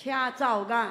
請奏樂。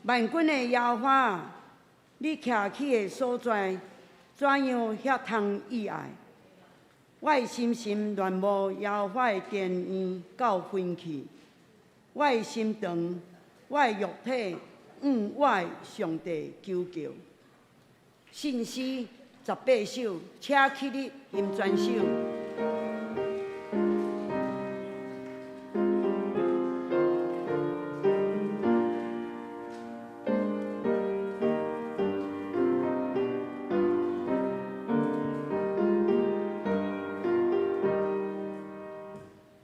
萬軍的耶和華，你徛起的所在，怎樣遐通意愛？我的深深戀慕耶和華的殿院到昏去，我的心腸，我的肉體，向我的上帝求叫。信詩18首，請起立吟全首。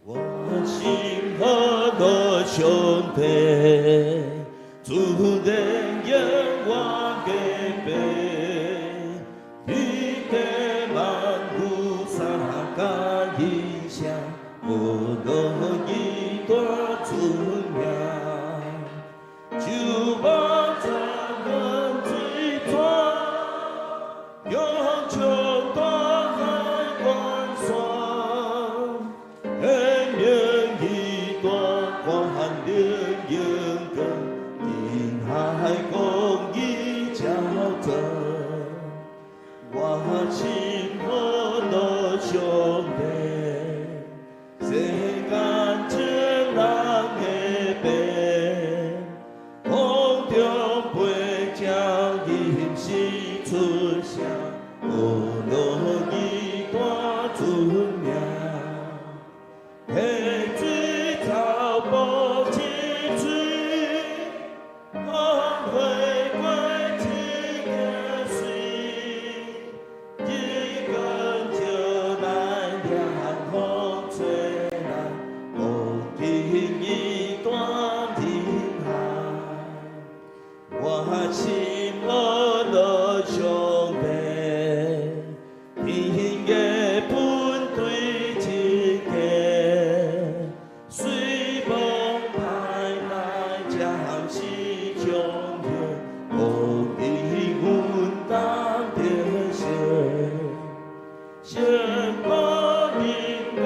我心何樂上帝，主人仰望的父，你的萬有三甲異聲，無樂意大尊名，就望咱阮水泉，湧出大海關山，顯明伊大權能榮光，天海公義照照。我心何樂上帝，世間眾人的父，空中飛鳥吟詩出聲，何樂伊大尊名。溪水草木青翠，風花過一件水，日光照來涼風吹來，無盡伊大仁愛。我心何樂上帝，天的本對一家，雖無歹來暫時將歇，無記阮當得勝。勝過人高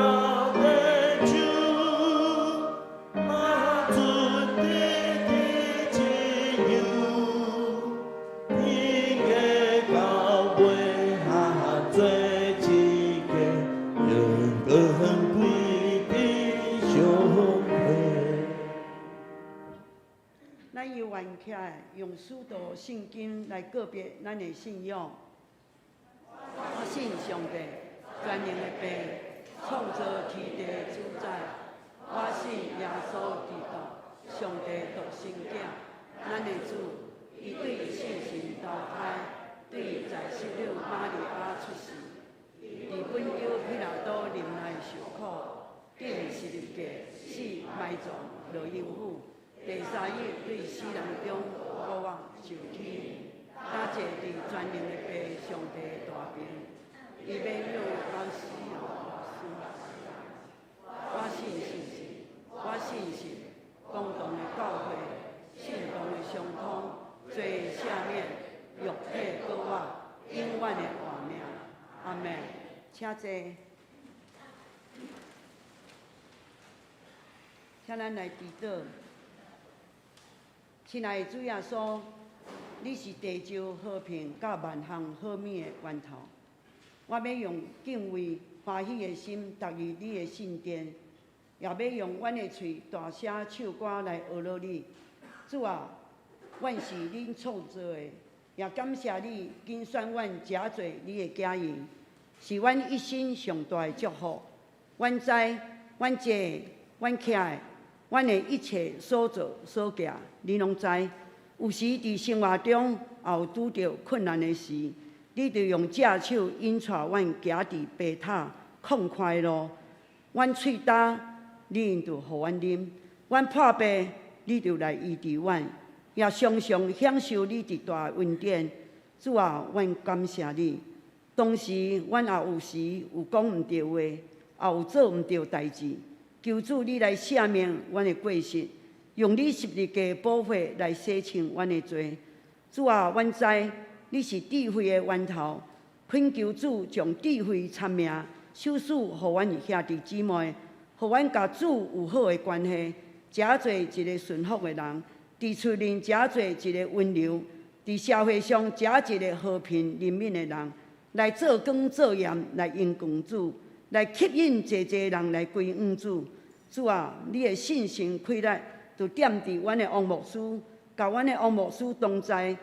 的主，馬尊的的自由，天的到尾合做一家，榮光歸佇上帝。咱猶原起來，用使徒信經來告別咱的信仰。我信上帝，全能的父，創造天地的主宰。我信耶穌基督，上帝獨生囝，咱的主，伊對聖神投胎，對在聖女瑪利亞出世，佇本丟彼拉多忍耐受苦，釘十字架，死埋葬，落陰府，第三日對死人中復活上天，搭坐佇全能的父上帝大爿，伊欲養老死人活孫。我信聖神，我信信公同的教會，聖徒的相通，罪赦免，肉體復活，永遠的活命。阿們。請坐。請咱來祈禱。親愛的主耶穌，你是地球和平佮萬項好物的源頭。我欲用敬畏、歡喜的心，踏入你的聖殿，也欲用阮的喙大聲唱歌來呵咾你。主啊，阮是恁創造的，也感謝你揀選阮成做你的囝兒，是阮一生上大的祝福。阮知，阮坐，阮徛的，阮的一切所做所行，你攏知。有時佇生活中也有拄著困難的時，你就用正手引帶阮行佇平坦曠寬的路。阮喙焦，你就予阮啉；阮破病，你就來醫治阮。也常常享受你極大的恩典。主啊，阮感謝你。當時阮也有時有講毋對話，也有做毋對代誌。求主你來赦免阮的過失，用你十字架寶血來洗清阮的罪。主啊，阮知你是智慧的源頭，懇求主將智慧聰明賞賜予阮兄弟姊妹，予阮佮主有好的關係，成做一個順服的人，佇厝內成做一個溫柔，佇社會上成一個和平憐憫的人，來做光做鹽，來榮光主，來吸引濟濟人來歸向主。主啊，你的信心氣力就踮佇阮的王牧師，佮阮的王牧師同在，予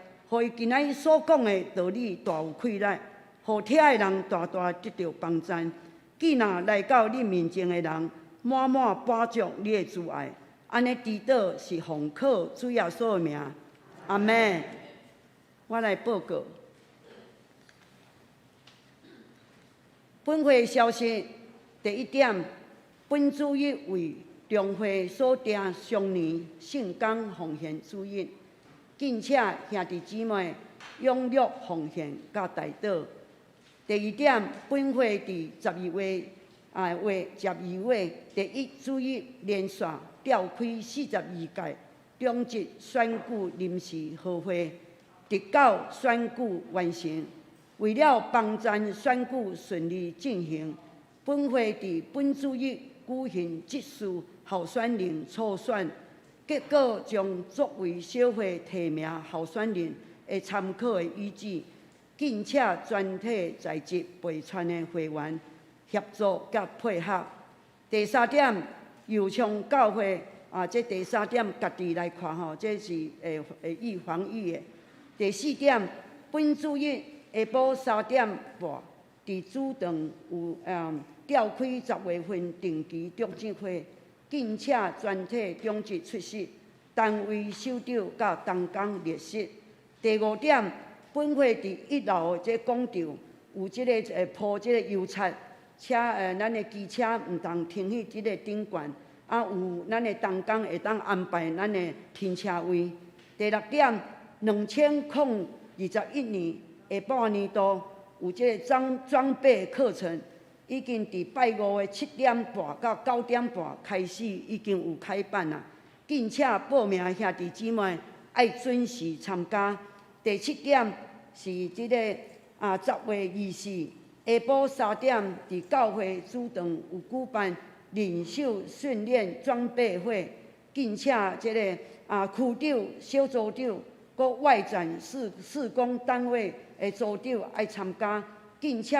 伊今仔日所講的道理大有氣力，予聽的人大大得著幫贊。既若來到你面前的人，滿滿飽足你的慈愛。按呢祈禱是奉靠主耶穌的名，阿們。我來報告。本會消息第一點，本主日為中會所訂雙年聖工奉獻主日，敬請兄弟姊妹踴躍奉獻佮代禱。第二點，本會佇12月啊月12月第一主日連續召開42屆中職選舉臨時合會，直到選舉完成。為了幫贊選舉順利進行，本會佇本主日舉行執事候選人初選，結果將作為小會提名候選人的參考的依據。敬請全體在職備選的會員協助佮配合。第三點，右昌教會啊，這第三點家己來看吼，這是會預防疫的。第四點，本主日下晡3點半，佇主堂有召開10月份定期長執會，敬請全體長執出席，單位首長佮同工列席。第五點，本會佇一樓的這廣場有這個鋪這個油漆。車咱的機車毋通停去這個頂懸，啊有咱的同工會當安排咱的停車位。第六點，2021年下半年度有這個裝備課程，已經佇拜五的7點半到9點半開始，已經有開辦啦。敬請報名兄弟姊妹愛準時參加。第七點是這個啊，10月24。下晡3點，佇教會主堂有舉辦領袖訓練裝備會，敬請這個啊區長、小組長、閣外展事工單位的組長愛參加，敬請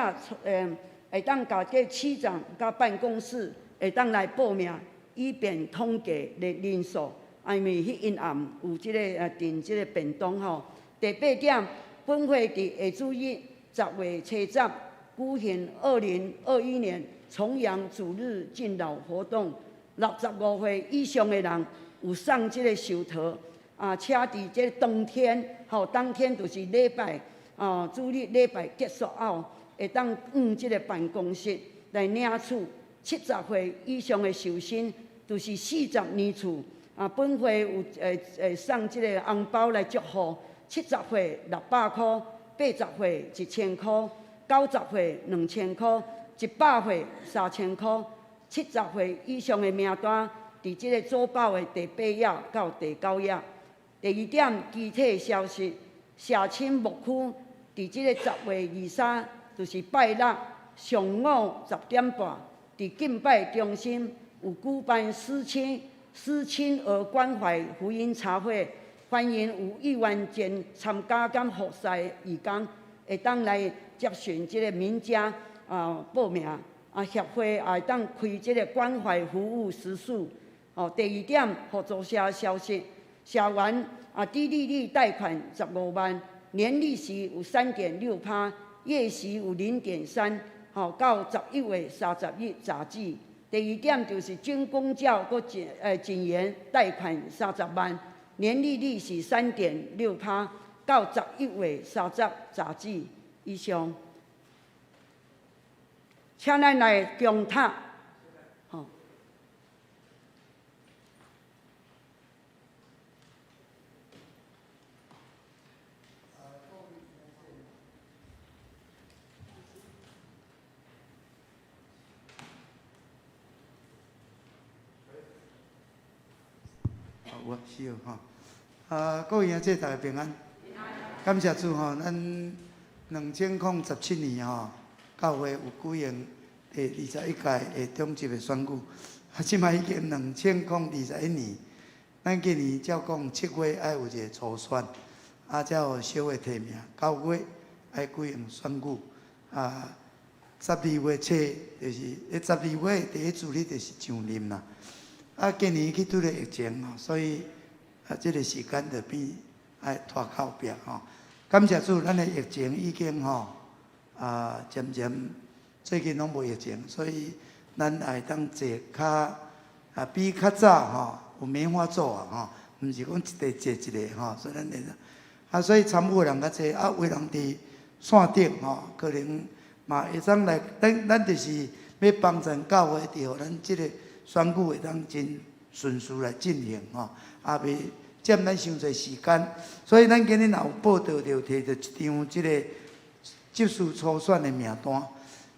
會當共這區長佮辦公室會當來報名，以便統計的人數。啊，因為彼陰暗有這個訂這個便當吼。第八點，本會佇下主日10月初10舉行2021年重陽主日敬老活動，65歲以上的人有送這個壽桃，啊，請佇這個當天，吼，當天就是禮拜，啊，主日禮拜結束後，會當往這個辦公室來領取70歲以上的壽星，就是40年次，啊，本會有會送這個紅包來祝賀，70歲600箍，80歲1000箍。90歲2000箍，100歲3000箍，70歲以上的名單，佇這個組報的第八頁到第九頁。第二點，具體消息，社青牧區佇這個10月23，就是拜六上午10點半，佇敬拜中心有舉辦思親兒關懷福音茶會，歡迎有意願前參加佮服侍義工，會當來接詢這個名家啊報名啊，協會也會當開這個關懷服務時數。哦，第二點，合作社消息，社員啊，低利率貸款15萬，年利息有3.6趴，月息有0.3，吼，到11月30日截止。第二點就是軍公教閣警員貸款30萬，年利利息3.6趴，到11月30截止。以上，請咱來共塔。吼。好，有啊，是哦，吼。啊，各位兄弟，大家平安。感謝主吼，咱2017年吼，教會有舉行第21屆的長執的選舉。啊，這擺已經2021年，咱今年照講7月愛有一個初選，啊，才予小會提名，9月愛舉行選舉。啊，12月初就是，12月第一主日就是上任啦。啊，今年去拄著疫情吼，所以啊，這個時間就變愛拖後壁吼。感謝主，咱的疫情已經吼啊，漸漸最近攏無疫情，所以咱也會當坐較啊比較早吼有棉花做啊吼，毋是講一個坐一個吼，所以咱會啊，所以參與的人較濟啊，有人佇線頂吼，可能嘛會當來，咱咱就是欲幫贊教會，佇予咱這個選舉會當真順序來進行吼，啊袂佔咱傷濟時間，所以咱今日若有報道著提著一張這個執事初選的名單，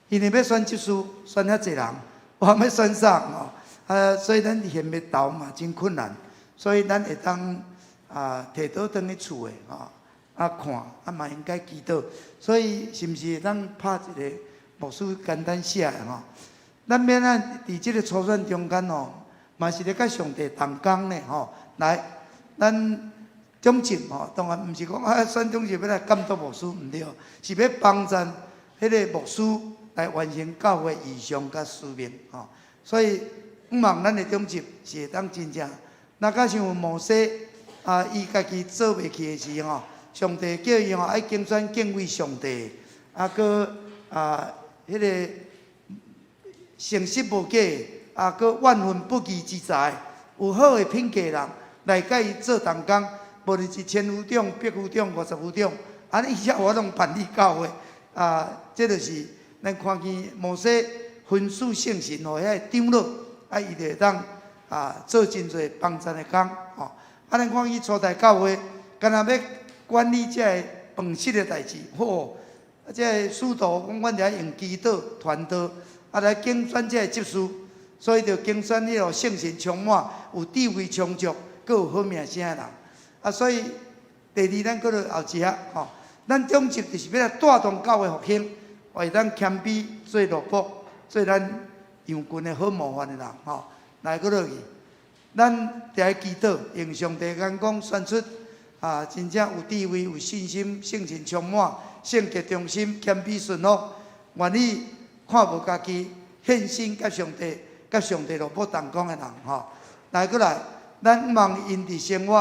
因為欲選執事，選遐濟人，無欲選啥吼，啊，所以咱現欲投嘛真困難，所以咱會當啊提倒轉去厝的吼，啊看，啊嘛應該祈禱，所以是毋是會當拍一個牧師簡單寫的吼？咱欲按怎佇這個初選中間吼，嘛是咧佮上帝同工呢吼，來。咱長執吼，當然毋是講啊選長執欲來監督牧師，毋對，是欲幫贊彼個牧師來完成教會異象佮使命吼。所以，向望咱的長執是會當真正，若敢像摩西啊，伊家己做袂去的時吼，上帝叫伊吼愛揀選敬畏上帝，啊，閣啊，彼個誠實無假，啊，閣萬分不義之財，有好的品格人。來佮伊做同工，無論是千夫長、百夫長、50夫長，按呢伊才有法度辦理教會。啊，這就是咱看見摩西吩咐聖神予遐个長老，啊，伊就會當啊做真濟幫贊的工，吼。啊，咱看見初代教會，敢若欲管理這个飯食的代誌，吼，啊，這个使徒講，阮著愛用祈禱、傳道，啊來揀選這个執事，所以就揀選彼个聖神充滿、有智慧充足。閣有好名聲的人，啊，所以第二咱閣落後一下吼，咱長執就是欲來帶動教會復興，會當謙卑做奴僕，做咱羊群的好模範的人吼。來閣落去，咱著愛祈禱，用上帝眼光選出啊，真正有智慧、有信心、聖神充滿、聖潔忠心、謙卑順服，願意看無家己獻身佮上帝、佮上帝奴僕同工的人吼。來閣來。咱望𪜶佇生活，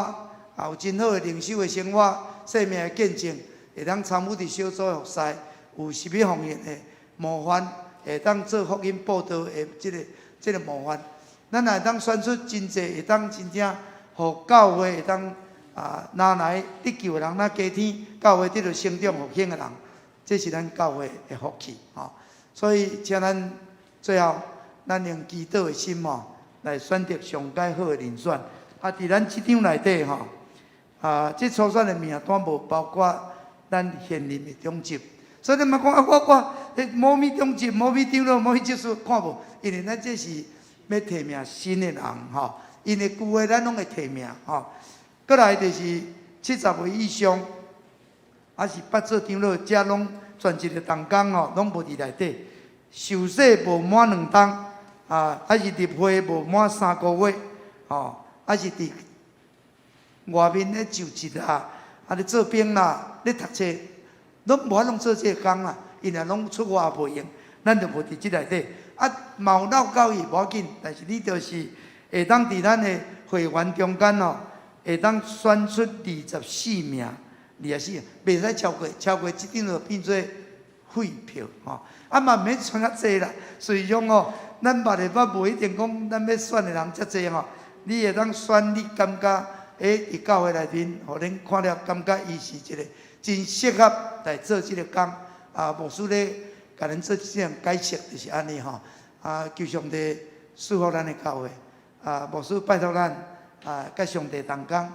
啊有真好的靈修的生活、生命的見證，會當參與佇小組的服侍，有十一奉獻的模範，會當做福音報道的這個模範。咱也會當選出真濟會當真正予教會會當啊拿來得救的人，咱加添教會得著成長復興的人，這是咱教會的福氣吼。所以，請咱最後，咱用祈禱的心吼，來選擇上佳好的人選。啊，佇咱這張內底吼，啊，這初選的名單無包括咱現任的長執，所以你莫講啊，我彼某物長執、某物長老、某物執事看無，因為咱這是欲提名新的人吼，因為舊的咱攏會提名吼。閣來就是70位以上，還是捌做長老，這攏全職的同工吼，攏無佇內底，受洗無滿兩冬，啊，還是入會無滿3個月，吼。啊是佇外面咧就職啦，啊咧做兵啦，咧讀冊，攏無法攏做這個工啦，𪜶若攏出外袂用，咱就無佇這內底。啊，嘛有落交易無要緊，但是你就是會當佇咱的會員中間吼，會當選出24名、24，袂使超過，超過這張就變做廢票吼。啊嘛毋免選較濟啦，事實上吼，咱捌的捌無一定講咱欲選的人遮濟吼。你會當選你感覺欸佇教會內面，予恁看了感覺伊是一個真適合來做這個工。啊，牧師咧共恁做這項解釋就是按呢吼。啊，求上帝賜福咱的教會。啊，牧師拜託咱啊，佮上帝同工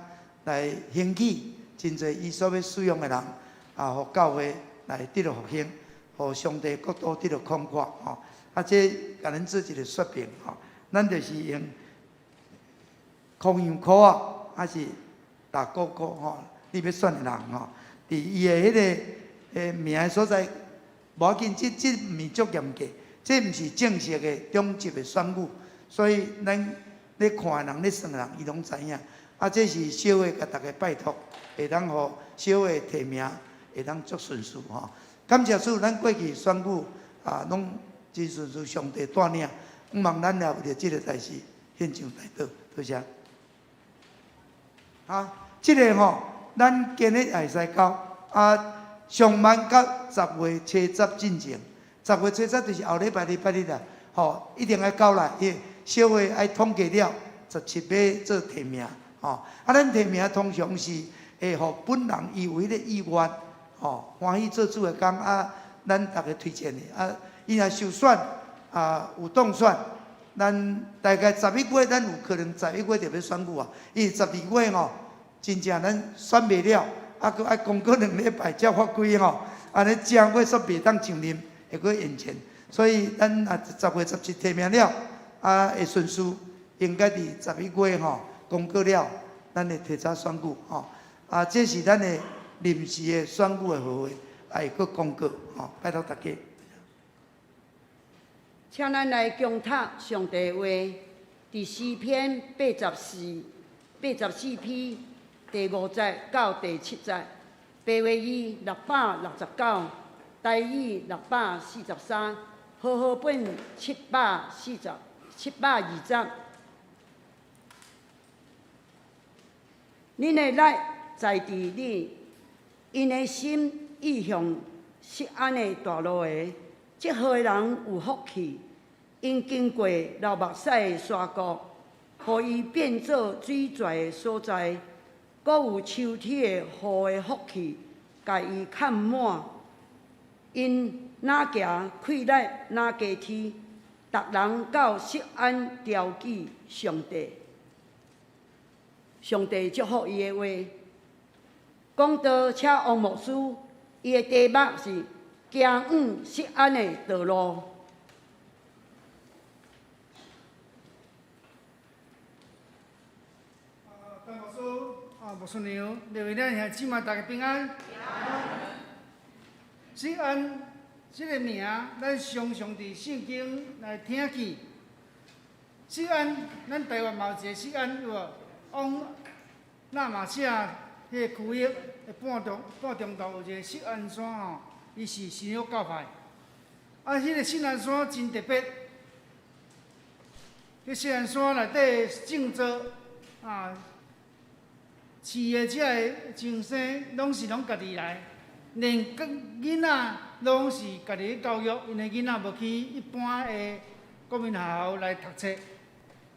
來興起真濟伊所欲使用的人，啊，予教會來得著復興，予上帝國度得著擴闊吼。啊，這共恁做一個說明吼。咱就是用箍洋箍仔，還是六箍箍吼？你欲選的人吼，佇伊的彼个名的所在，無要緊，這毋是足嚴格，這毋是正式的中級的選舉，所以咱咧看的人、咧算的人，伊攏知影。啊，這是小的，共大家拜託，會當予小的提名，會當足順序吼。感謝主，咱過去選舉啊，攏真順序，上帝帶領，向望咱也為著這個代誌獻上代禱，多謝。啊，這個吼，咱今日也會使交啊，上慢到10月初十進前，10月初十就是後禮拜禮拜日啦，吼，一定愛交來，因為小會愛統計了，17欲做提名，吼，啊，咱提名通常是會予本人伊有彼个意願，吼，歡喜做主的工啊，咱逐家推薦的，啊，伊若受選啊，有當選，咱大概十一月，咱有可能十一月就欲選舉啊，因為12月吼，真正咱選袂了，啊，閣愛公告兩禮拜才發規吼，按呢正月煞袂當上任，會閣延前，所以咱若10月17提名了，啊，會順序應該佇十一月吼公告了，咱會提早選舉吼，啊，這是咱的臨時的選舉的號碼，會閣公告吼，拜託大家。請咱來恭讀上帝話，佇詩篇84篇第五節到第七節，白話字669，台語643，和合本740、720。恁的力在佇你，𪜶的心意向錫安的大路的，這號的人有福氣，𪜶經過流目屎的山谷，予伊變做水泉的所在，閣有秋天的雨的福氣，共伊崁滿。𪜶若行氣力，若階梯，逐人到錫安牢記上帝。上帝祝福伊的話。講道請王牧師，伊的題目是行往錫安的道路。啊，陳牧師，啊，牧師娘，各位咱兄姊妹，大家平安。錫安這个名，咱常常佇聖經來聽見。錫安，咱台灣嘛有一个錫安，有無？往那瑪夏彼个區域的半中途有一个錫安山吼，伊是新約教派。啊，彼个錫安山真特別，彼錫安山內底種植啊，飼的這个精生攏是攏家己來，連囡仔攏是家己去教育，𪜶的囡仔無去一般的國民學校來讀冊。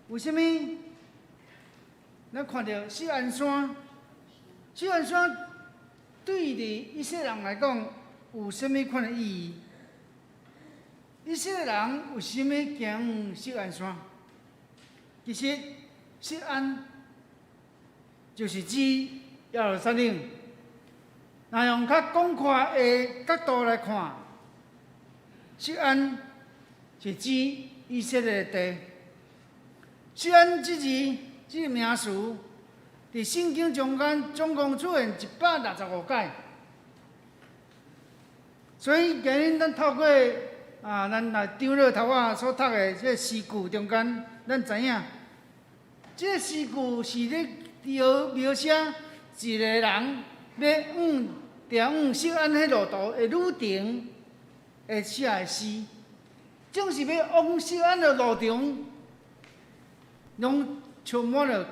為啥物？咱看著錫安山，錫安山對佇以色列人來講有啥物款的意義？以色列人為啥物行往錫安山？其實錫安就是指耶路撒冷。若用較廣闊的角度來看，錫安是指以色列地。錫安這字，這个名詞，佇聖經中間總共出現165擺。所以今日咱透過啊，咱來長老頭仔所讀的這个詩句中間，咱知影，這个詩句是咧描寫一个人欲往踮往錫安彼路途的旅程會寫的詩，總是欲往錫安的路程，攏充滿了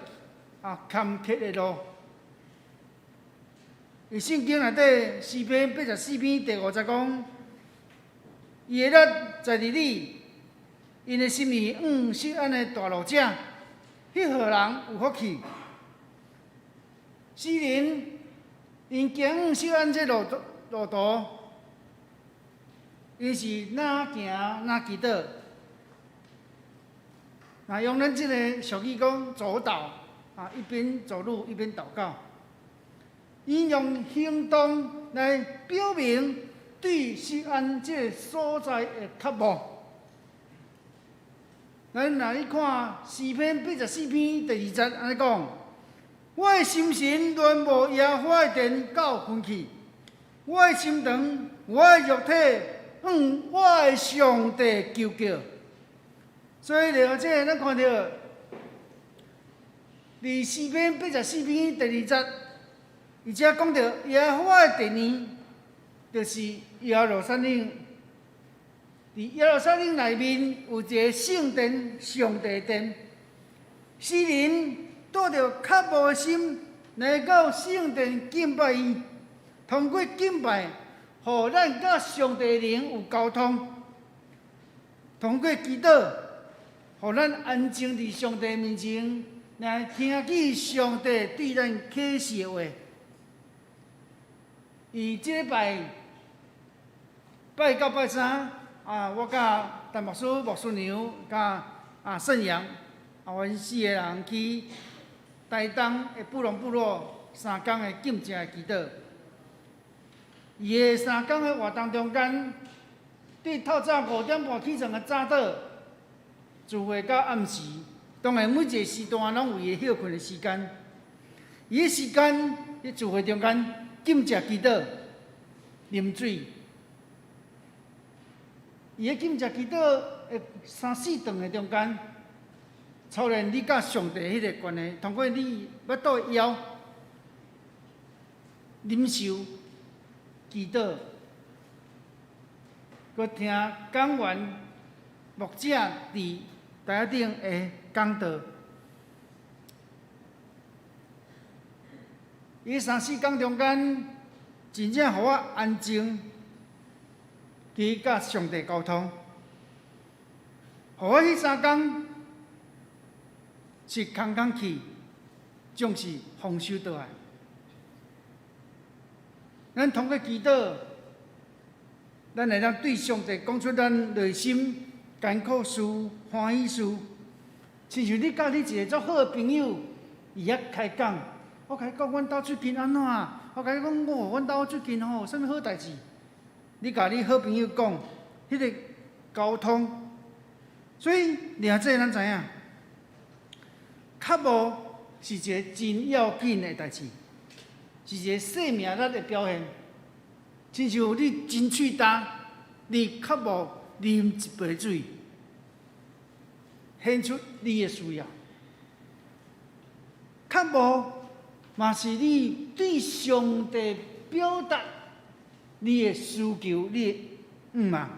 啊坎坷的路。佇聖經內底詩篇84篇第5節講，伊的力在佇你，𪜶的心意向錫安的大路者，彼號人有福氣。詩人𪜶行往錫安這路途，𪜶是若行若祈禱。若用咱這个俗語講，走禱啊，一邊走路一邊禱告。𪜶用行動來表明對錫安這个所在的渴慕。咱若去看詩篇84篇第2節，按呢講：我的心神戀慕耶和華的殿到昏去，我的心腸，我的肉體，向我的上帝求叫。所以了這咱看著，佇詩篇八十四篇第二節，而且講著耶和華的殿呢，就是耶路撒冷。佇耶路撒冷內面有一个聖殿，上帝殿。詩人帶著渴慕的心來到聖殿敬拜伊，通過敬拜，予咱佮上帝靈有溝通；通過祈禱，予咱安靜佇上帝面前，來聽見上帝對咱啟示的話。伊這禮拜拜到拜三啊，我佮陳牧師、牧師娘佮啊聖陽啊，阮四个人去台東的布農部落3工的禁食的祈禱。伊的三工的活動中間，對透早5點半起床的早禱，聚會到暗時，當然每一个時段攏有伊的歇睏的時間。伊的時間佇聚會中間禁食祈禱、啉水。伊的禁食祈禱的三四頓的中間，操練你佮上帝彼个關係，通過你腹肚的枵、忍受、祈禱，閣聽講員、牧者佇台仔頂的講道。伊三四工中間，真正予我安靜，去佮上帝溝通。予我彼三工是空空去，總是豐收倒來。咱通過祈禱，咱會當對上帝講出咱內心艱苦事、歡喜事。親像你佮你一個足好的朋友，伊遐開講，我共你講，阮兜最近按怎？我共你講，哦，阮兜最近吼，啥物好代誌？你共你好朋友講，彼个溝通。所以，掠這咱知影，渴慕是一个真要緊的代誌，是一个生命力的表現。親像你真喙焦，你渴慕啉一杯水，顯出你的需要。渴慕嘛是你對上帝表達你的需求，你的向望。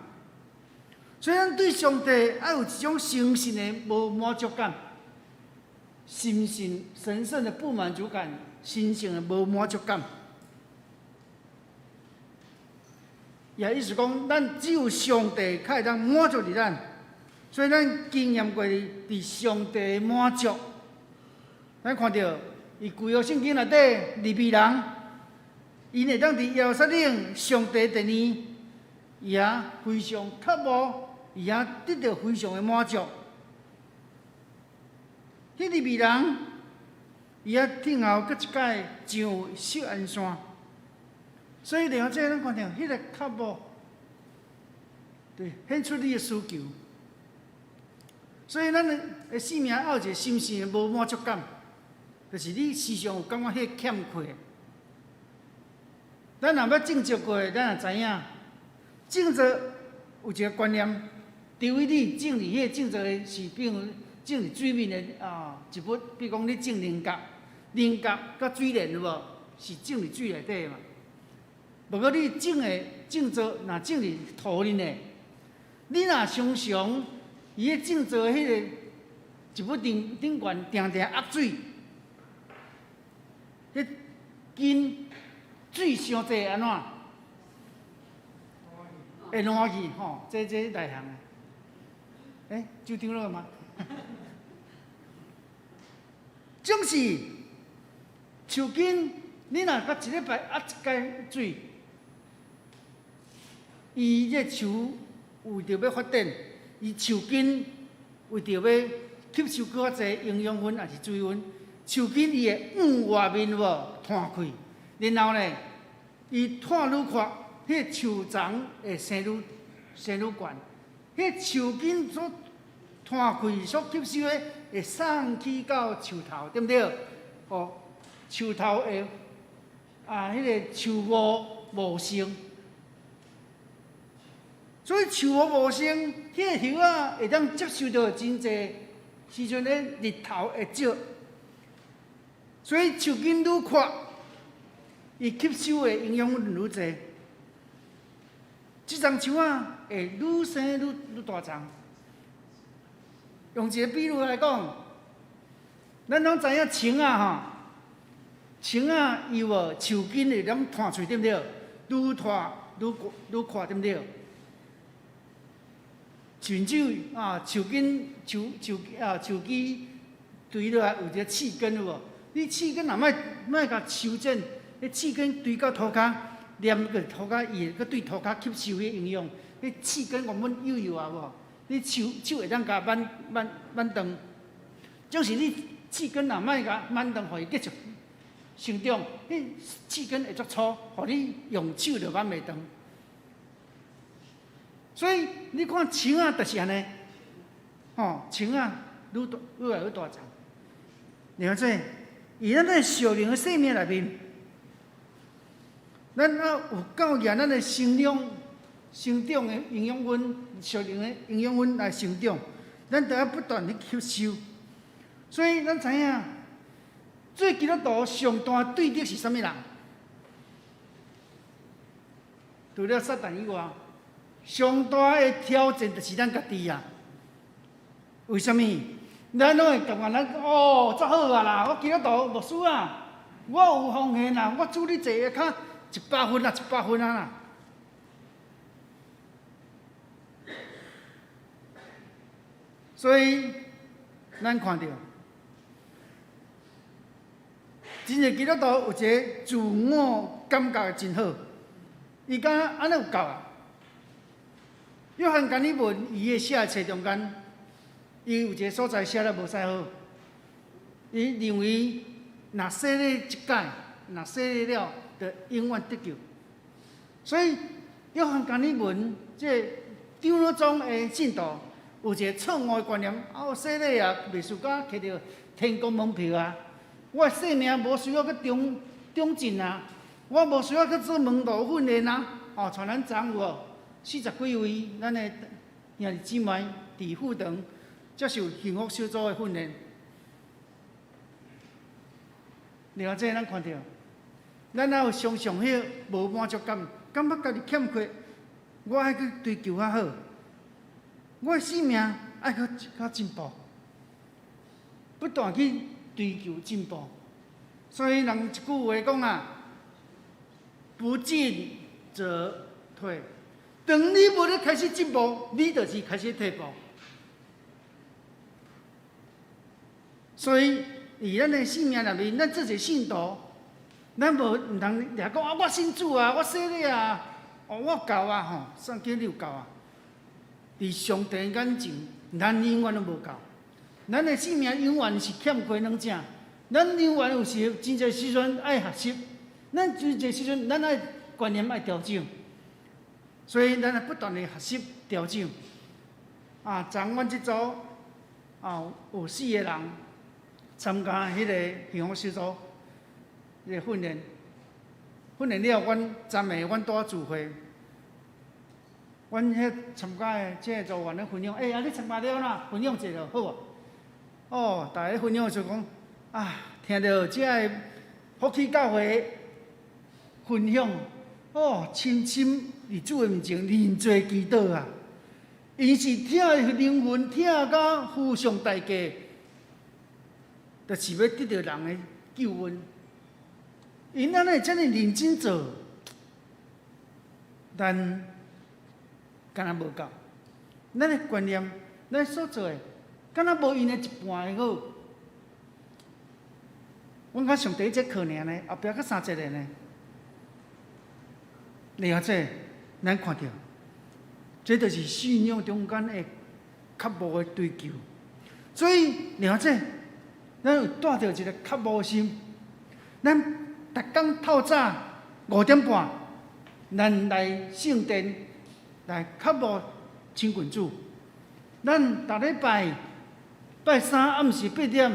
所以，咱對上帝愛有一種深深的無滿足感，深深神聖的不滿足感，神聖的無滿足感。也意思講，咱只有上帝較會當滿足佇咱，所以咱經驗過佇上帝的滿足。咱看著佇舊約聖經內底，利未人，𪜶會當佇耶路撒冷上帝殿裡，伊也非常渴慕，伊也得著非常的滿足。彼利未人，伊也聽候閣一擺上錫安山。所以，兩者咱看著，彼个渴慕，對，顯出你的需求。所以，咱的生命愛有一个深深的無滿足感，就是你時常有感覺彼个欠缺。咱若捌種植過，咱也知影，種植有一个觀念，除非你種佇彼个種植的是，比如種佇水面的啊植物，比如講你種菱角，菱角佮水蓮有無？是種佇水內底嘛。無過你種的種植，若種佇土裡呢，你若常常伊咧種植彼个植物頂頂懸定定壓水，彼根水傷濟按怎？會爛去吼，這內行的。欸，酒張了嗎？總是樹根，你若佮一禮拜壓一擺水，伊這樹為著欲發展，伊樹根為著欲吸收閣較濟營養分，抑是水分，樹根伊會向外面有無湠開，然後呢，伊湠愈闊，彼個樹叢會生愈生愈懸，彼個樹根所湠開所吸收的會送去到樹頭，對毋對？哦，樹頭會啊，彼個樹木茂盛，所以樹木茂盛，彼個葉仔會當接受著真濟時陣咧日頭會照，所以樹根愈闊，伊吸收的營養分愈濟，這叢樹仔會愈生愈愈大叢。用一個比喻來講，咱攏知影松仔吼，松仔伊有無樹根會當湠出，對毋對？愈湠愈愈闊，對毋對？甚至啊，樹根樹樹啊樹枝垂落來有一個刺根有無？你刺根若莫莫共修剪，彼刺根垂到塗跤，黏個塗跤，伊會閣對塗跤吸收彼營養。彼刺根原本幼幼啊無？你手手會當共挽挽挽斷，就是你刺根若莫共挽斷，予伊繼續成長，彼刺根會足粗，予你用手就挽袂斷。所以你看樹仔就是按呢，吼，樹仔愈大愈來愈大叢。了解，佇咱的屬靈的生命內面，咱愛有夠額咱的成長。成長的營養分，屬靈的營養分來成長，咱著愛不斷去吸收。所以咱知影，做基督徒上大對敵是啥物人？除了撒旦以外，上大的挑戰就是咱家己啊。為啥物？咱攏會感覺咱哦，足好啊啦！我基督徒牧師啊，我有奉獻啊，我主日坐較100分啊，100分啊啦。所以，咱看著，真濟基督徒有一個自我感覺真好，伊感覺按呢有夠啊。約翰甘利文伊的寫的冊中間，伊有一個所在寫得無啥好，伊認為若洗禮一擺，若洗禮了，就永遠得救。所以約翰甘利文這個長老宗的信徒。有一個錯誤的觀念，啊，我洗禮啊，袂輸甲摕著天國門票啊，我的生命無需要去長長進啊，我無需要去做門徒訓練啊。哦，像咱昨有無四十幾位咱的兄弟姊妹佇富堂接受幸福小組的訓練。另外，這咱看著，咱哪有常常彼個無滿足感，感覺家己欠缺，我愛去追求較好。我的生命愛閣較進步，不斷去追求進步。所以人一句話講啊，不進則退。當你無咧開始進步，你就是開始退步。所以，佇咱的生命內面，咱做一個信徒，咱無毋通掠講啊！我信主啊，我洗禮啊，哦，我夠啊吼，聖經你有夠啊？佇上帝眼前，咱永遠攏無夠。咱的生命永遠是欠缺兩者。咱永遠有時真濟時陣愛學習，咱真濟時陣咱愛觀念愛調整。所以咱愛不斷的學習調整。啊，昨阮這組啊有四個人參加彼個幸福小組彼個訓練，訓練了，阮昨暝阮拄仔聚會。阮彼參加的這個組員咧分享，欸，啊，你參加了哪？分享一下好無？哦，逐个分享就講，啊，聽著這个福氣教會分享，哦，深深佇主的面前認罪祈禱啊！𪜶是疼靈魂疼甲付上代價，就是欲得著人的救恩。𪜶按呢遮爾認真做，咱敢若無夠。咱的觀念，咱所做的，敢若無𪜶的一半的好。阮較上第一節課爾呢，後壁閣三節個呢。然後這，咱看著，這就是信仰中間的渴慕的追求。所以，然後這，咱有帶著一个渴慕心，咱逐工透早5點半，咱來聖殿來渴慕親近主。咱逐禮拜拜三暗時8點，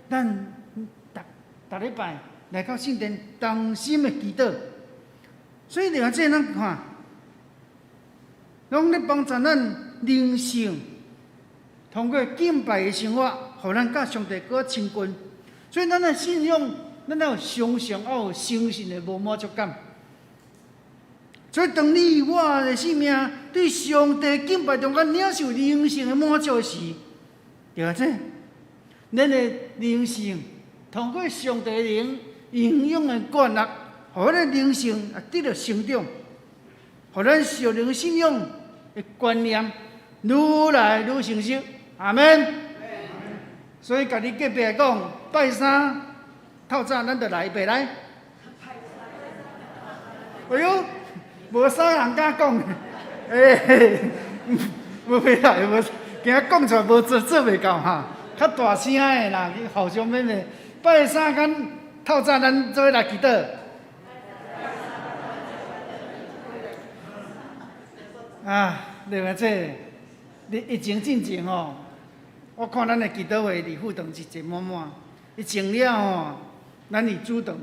咱逐逐禮拜來到聖殿同心的祈禱。所以，另這咱看，攏咧幫助咱靈性，通過敬拜的生活，予咱佮上帝閣較親近。所以，咱的信仰，咱要有相信，愛有誠信的無滿足感。所以，當你我的生命對上帝敬拜中間領受靈性的滿足時，對啊，這咱的靈性通過上帝靈營養的灌納，予咱的靈性啊得著成長，予咱屬靈信仰的觀念愈來愈成熟。阿們。所以，共你隔壁講，拜三透早，咱就來，預備來。哎喲，無啥人敢講，欸，無欲來，無驚講出來無做做袂到哈，較大聲的啦，去互相勉勵。拜三間透早，咱做伙來祈禱。啊，另外這，你疫情進前吼，我看咱的祈禱會佇副堂是坐滿滿。疫情了吼，咱佇主堂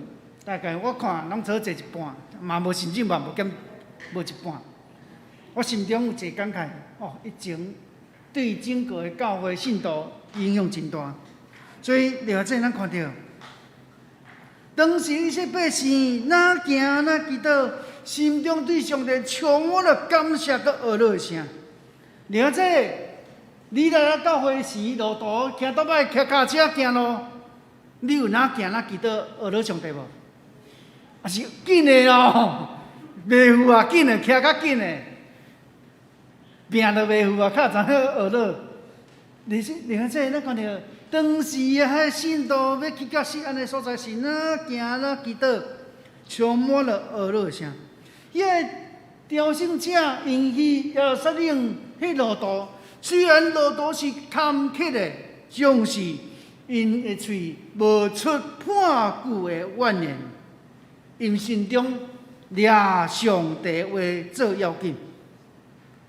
大概我看攏做坐一半，嘛無甚至嘛無減無一半。我心中有一個感慨，哦，疫情對整個的教會信徒影響真大。所以，另外這咱看著，當時這些百姓若行若祈禱，心中對上帝充滿了感謝佮哀樂的聲。另外這，你來到教會時路途騎倒擺騎跤車行路，你有若行若祈禱哀樂上帝無？啊是緊的咯，袂赴啊，緊的，騎較緊的，拚都袂赴啊，較知影哀樂。你是另外這，咱看著當時啊，彼信徒欲去到錫安的所在是若行若祈禱，充滿了哀樂聲。彼个朝聖者𪜶去耶路撒冷彼路途，雖然路途是坎坷的，總是𪜶的喙無出半句的怨言，𪜶心中掠上帝話做要緊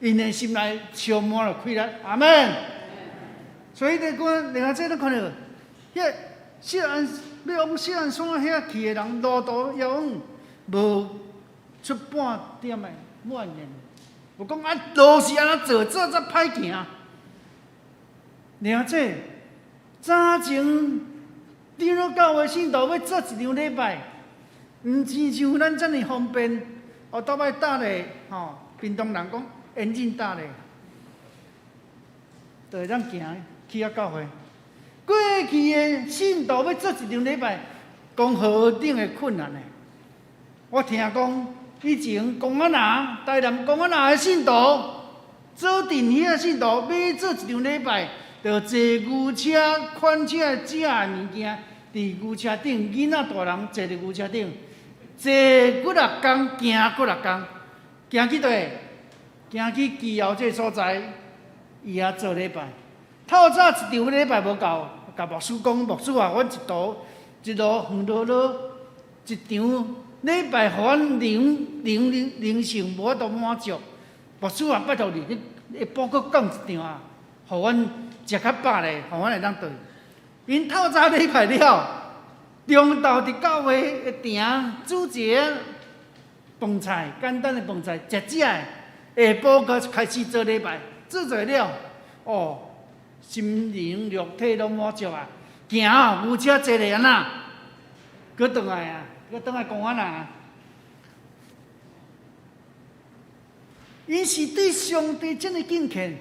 ，𪜶的心內充滿了快樂。阿們。所以你講，另外這咱看著，彼錫安欲往錫安山遐去的人，路途遙遠，無出半點的怨言，無講啊路是按怎做，做才歹行。另外這早前長老教會信徒欲做一場禮拜，毋親像咱遮爾方便。哦，倒擺搭咧，吼，屏東人講引進搭咧，就會當行去遐教會。過去的信徒欲做一場禮拜，講何等的困難呢？我聽講以前公安拿台南公安拿的信徒，做陣遐信徒欲做一場禮拜，就坐牛車款車食的物件，佇牛車頂，囡仔大人坐佇牛車頂，坐幾若工，行幾若工，行去佗？行去基窯這所在，伊遐做禮拜。透早一場禮拜無夠，共牧師講，牧師啊，阮一途一路遠落落，一場禮拜，予阮靈靈靈靈性無法度滿足。牧師啊，拜託你，你下晡閣講一場啊，予阮食較飽咧，予阮會當轉。𪜶透早禮拜了，中晝佇教會會埕煮一个飯菜，簡單的飯菜，食食的。下晡閣開始做禮拜，做做了，哦，心靈肉體攏滿足啊！行啊，牛車坐咧按怎？閣轉來啊，閣轉來公安啊！𪜶是對上帝遮爾敬虔，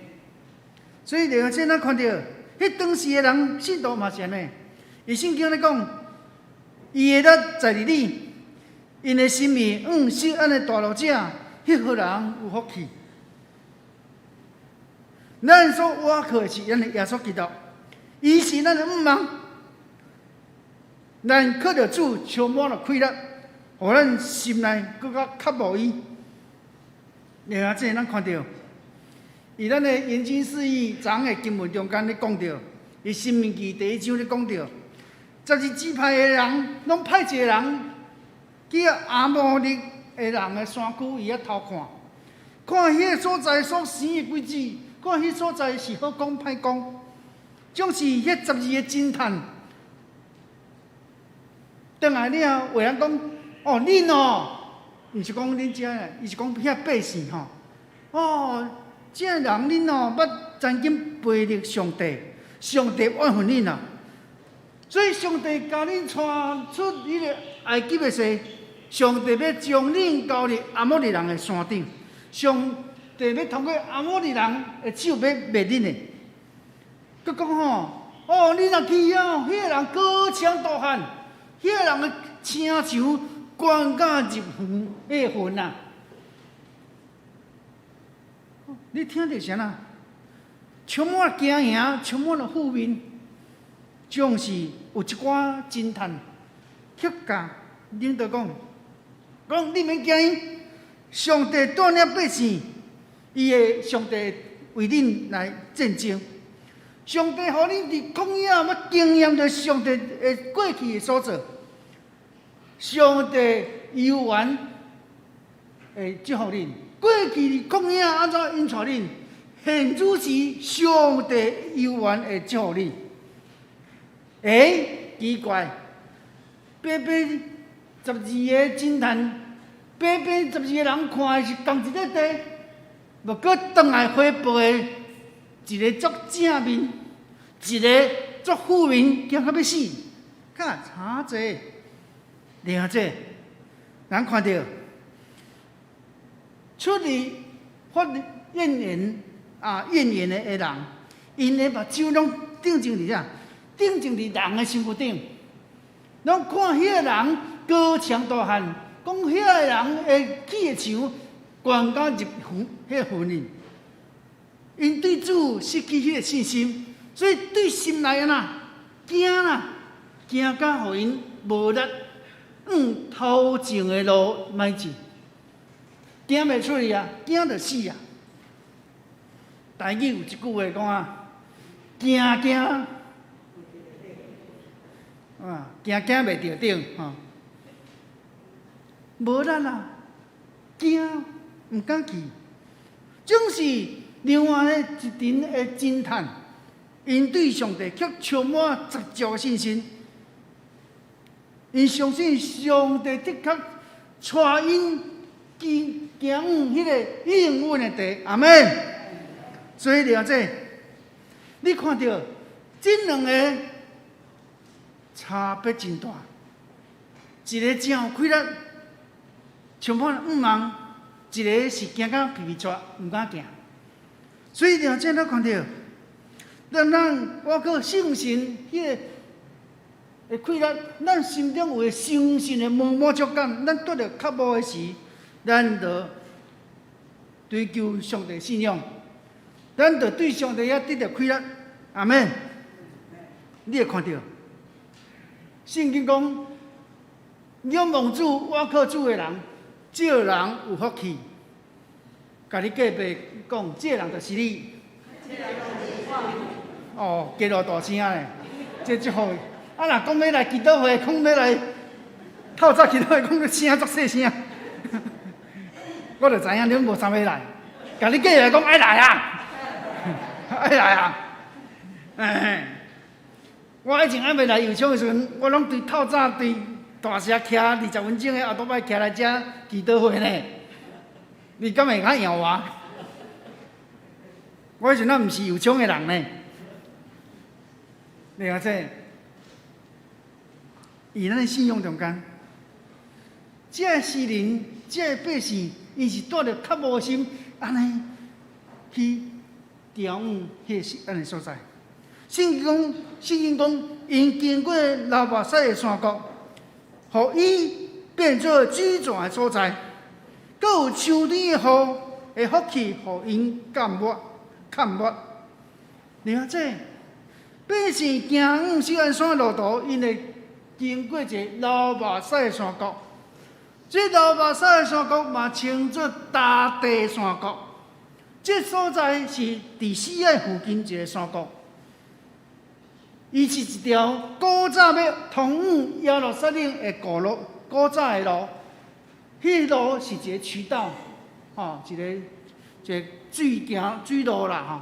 所以就這咱看著，彼當時的人信徒嘛是按呢。伊聖經咧講，伊的力在佇你， 𪜶的心意向錫安的大路者，彼號人有福氣。咱所倚靠的是咱的耶穌基督，伊是咱的向望。咱靠著主充滿了氣力，予咱心內閣較渴慕伊。另外，這咱看著，佇咱的研經釋義昨昏的經文中間咧講著，佇申命記第一章咧講著，12支派的人攏派一个人去亞摩利的人的山區，伊遐偷看，看彼个所在所生的果子，看彼所在是好講歹講，總是彼十二個偵探。轉來了後，有人講：哦，恁哦，毋是講恁遮的，伊是講遐百姓吼。哦，這个人恁哦，捌曾經背逆上帝，上帝怨恨恁啊。所以上帝共恁帶出彼个埃及的時，上帝欲將恁交佇阿摩利人的山頂，上帝欲通過阿摩利人的手欲滅恁的。閣講吼，哦，你若去啊，彼个人高強大漢。彼个人的城牆懸甲入園彼个雲啊！你聽著啥啊？充滿驚惶，充滿了負面，總是有一寡偵探去共領導講，講你免驚伊，上帝帶領百姓，伊會上帝為恁來戰爭。上帝予恁佇曠野欲經驗著上帝的過去的所做，上帝猶原會祝福恁。過去佇曠野按怎引帶恁，現此時上帝猶原會祝福恁。欸，奇怪，白白十二個偵探，白白十二個人看的是仝一個地，無過轉來回報的，一個足正面，一個足負面，驚甲欲死，較差濟。另外這，咱看著出去發怨言啊，怨言的的人，𪜶的目睭攏定睛佇啥？定睛佇人的身軀頂，攏看彼个人高強大漢，講彼个人會起的牆，懸甲入園彼个雲裡。𪜶對主失去彼个信心，所以對心內按怎驚啦，驚甲予𪜶無力向頭前的路邁進，驚袂出去啊，驚就死啊！台語有一句話講啊，驚驚啊，驚驚袂著頂吼，無力啦，驚毋敢去，總是另外的一群的偵探，𪜶對上帝卻充滿十足的信心，𪜶相信上帝的確帶𪜶去行往彼个應允的地，阿們。所以了解，你看著這兩个差別真大，一个真有氣力，充滿向望；一个是驚甲皮皮掣，毋敢行。所以了解咱看著，咱咱倚靠聖神彼个的氣力，咱心中有个相信的無滿足感，咱拄著渴慕的時，咱就追求上帝信仰，咱就對上帝遐得著氣力。阿們，你會看著，聖經講，仰望主、倚靠主的人，這個人有福氣。共你隔壁講，這個人就是你。哦，加偌大聲咧，這足好。啊，若講欲來祈禱會，講欲來透早祈禱會，講聲足細聲，我就知影恁無啥欲來。共你隔壁講愛來啊，愛來啊！哎，我以前還未來油廠的時陣，我攏對透早對大社騎20分鐘的後頭擺騎來遮祈禱會呢。你敢會較搖我？我彼陣仔毋是油廠的人呢。你看這，佇咱的信仰中間，這个詩人，這个百姓，𪜶是帶著渴慕的心，按呢去調往彼個錫安的所在。聖經講，聖經講，𪜶經過流目屎的山谷，予伊變做水泉的所在，閣有秋天的雨的福氣，予𪜶甘抹坎抹。了這百姓行往錫安山的路途，𪜶會經過一个流目屎的山谷。這流目屎的山谷嘛稱做大地山谷。這所在是佇死海附近一个山谷。伊是一條古早欲通往耶路撒冷的古路，古早的路。彼個路是一个渠道，吼，一个一个水行水路啦，吼。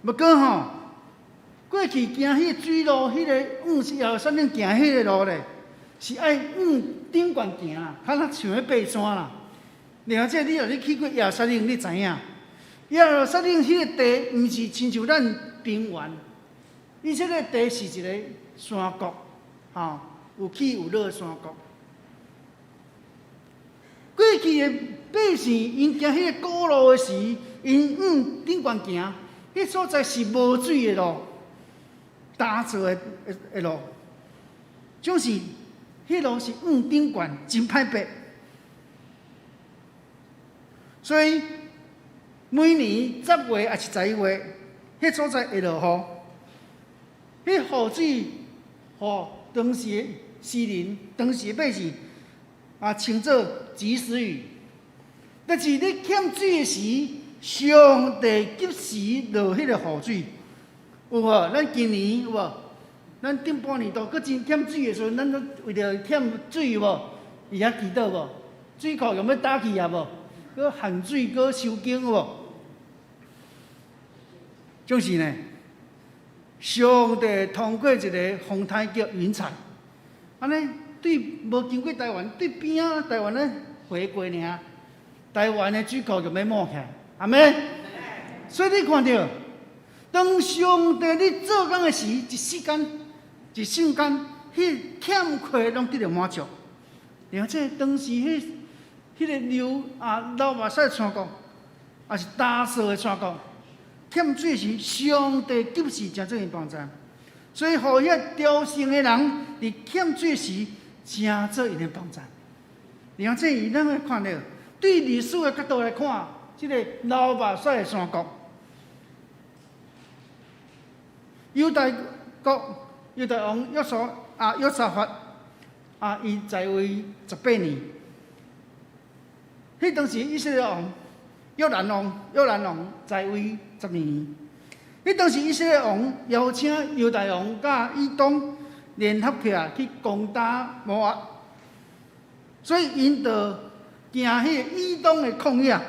毋過吼，過去行彼个水路，彼个往耶路撒冷行彼个路咧，是愛往頂懸行啦，較若像咧爬山啦。而且你若你去過耶路撒冷，你知影，耶路撒冷彼個地毋是親像咱平原，伊這个地是一個山谷，吼，有起有落的山谷。過去的百姓，𪜶行彼个古路的時，𪜶往頂懸行，彼所在是無水的路，焦燥的的路，總是彼路是往頂懸，真歹爬。所以每年10月抑是11月，彼所在會落雨，彼雨水，予當時的詩人、當時的百姓啊，稱做及時雨。但是你欠水的時，上帝及時落彼個雨水，有無？咱今年有無？咱頂半年度閣真欠水的時陣，咱攏為著欠水有無？佇遐祈禱無？水庫用欲焦去啊無？閣限水，閣收經有無？就是呢，上帝通過一个風颱叫雲彩，按呢對無經過台灣，對邊仔台灣咧回過爾，台灣的水庫就欲滿起來，阿們。所以你看著，當上帝咧做工的時，一時間、一瞬間，彼欠缺攏得著滿足。而且當時彼彼个流啊流目屎山谷，抑是焦燥的山谷，欠水時，上帝及時成做𪜶幫助。所以，予遐忠誠的人佇欠水時，成做𪜶的幫助。而且，咱會看著，對歷史的角度來看，這个流目屎的山谷，猶大國猶大王約書啊約沙法啊，伊在位18年。彼當時以色列王約蘭王約蘭王在位12年。彼當時以色列王邀請猶大王佮以東聯合起來去攻打摩押，所以𪜶就行彼个以東的曠野。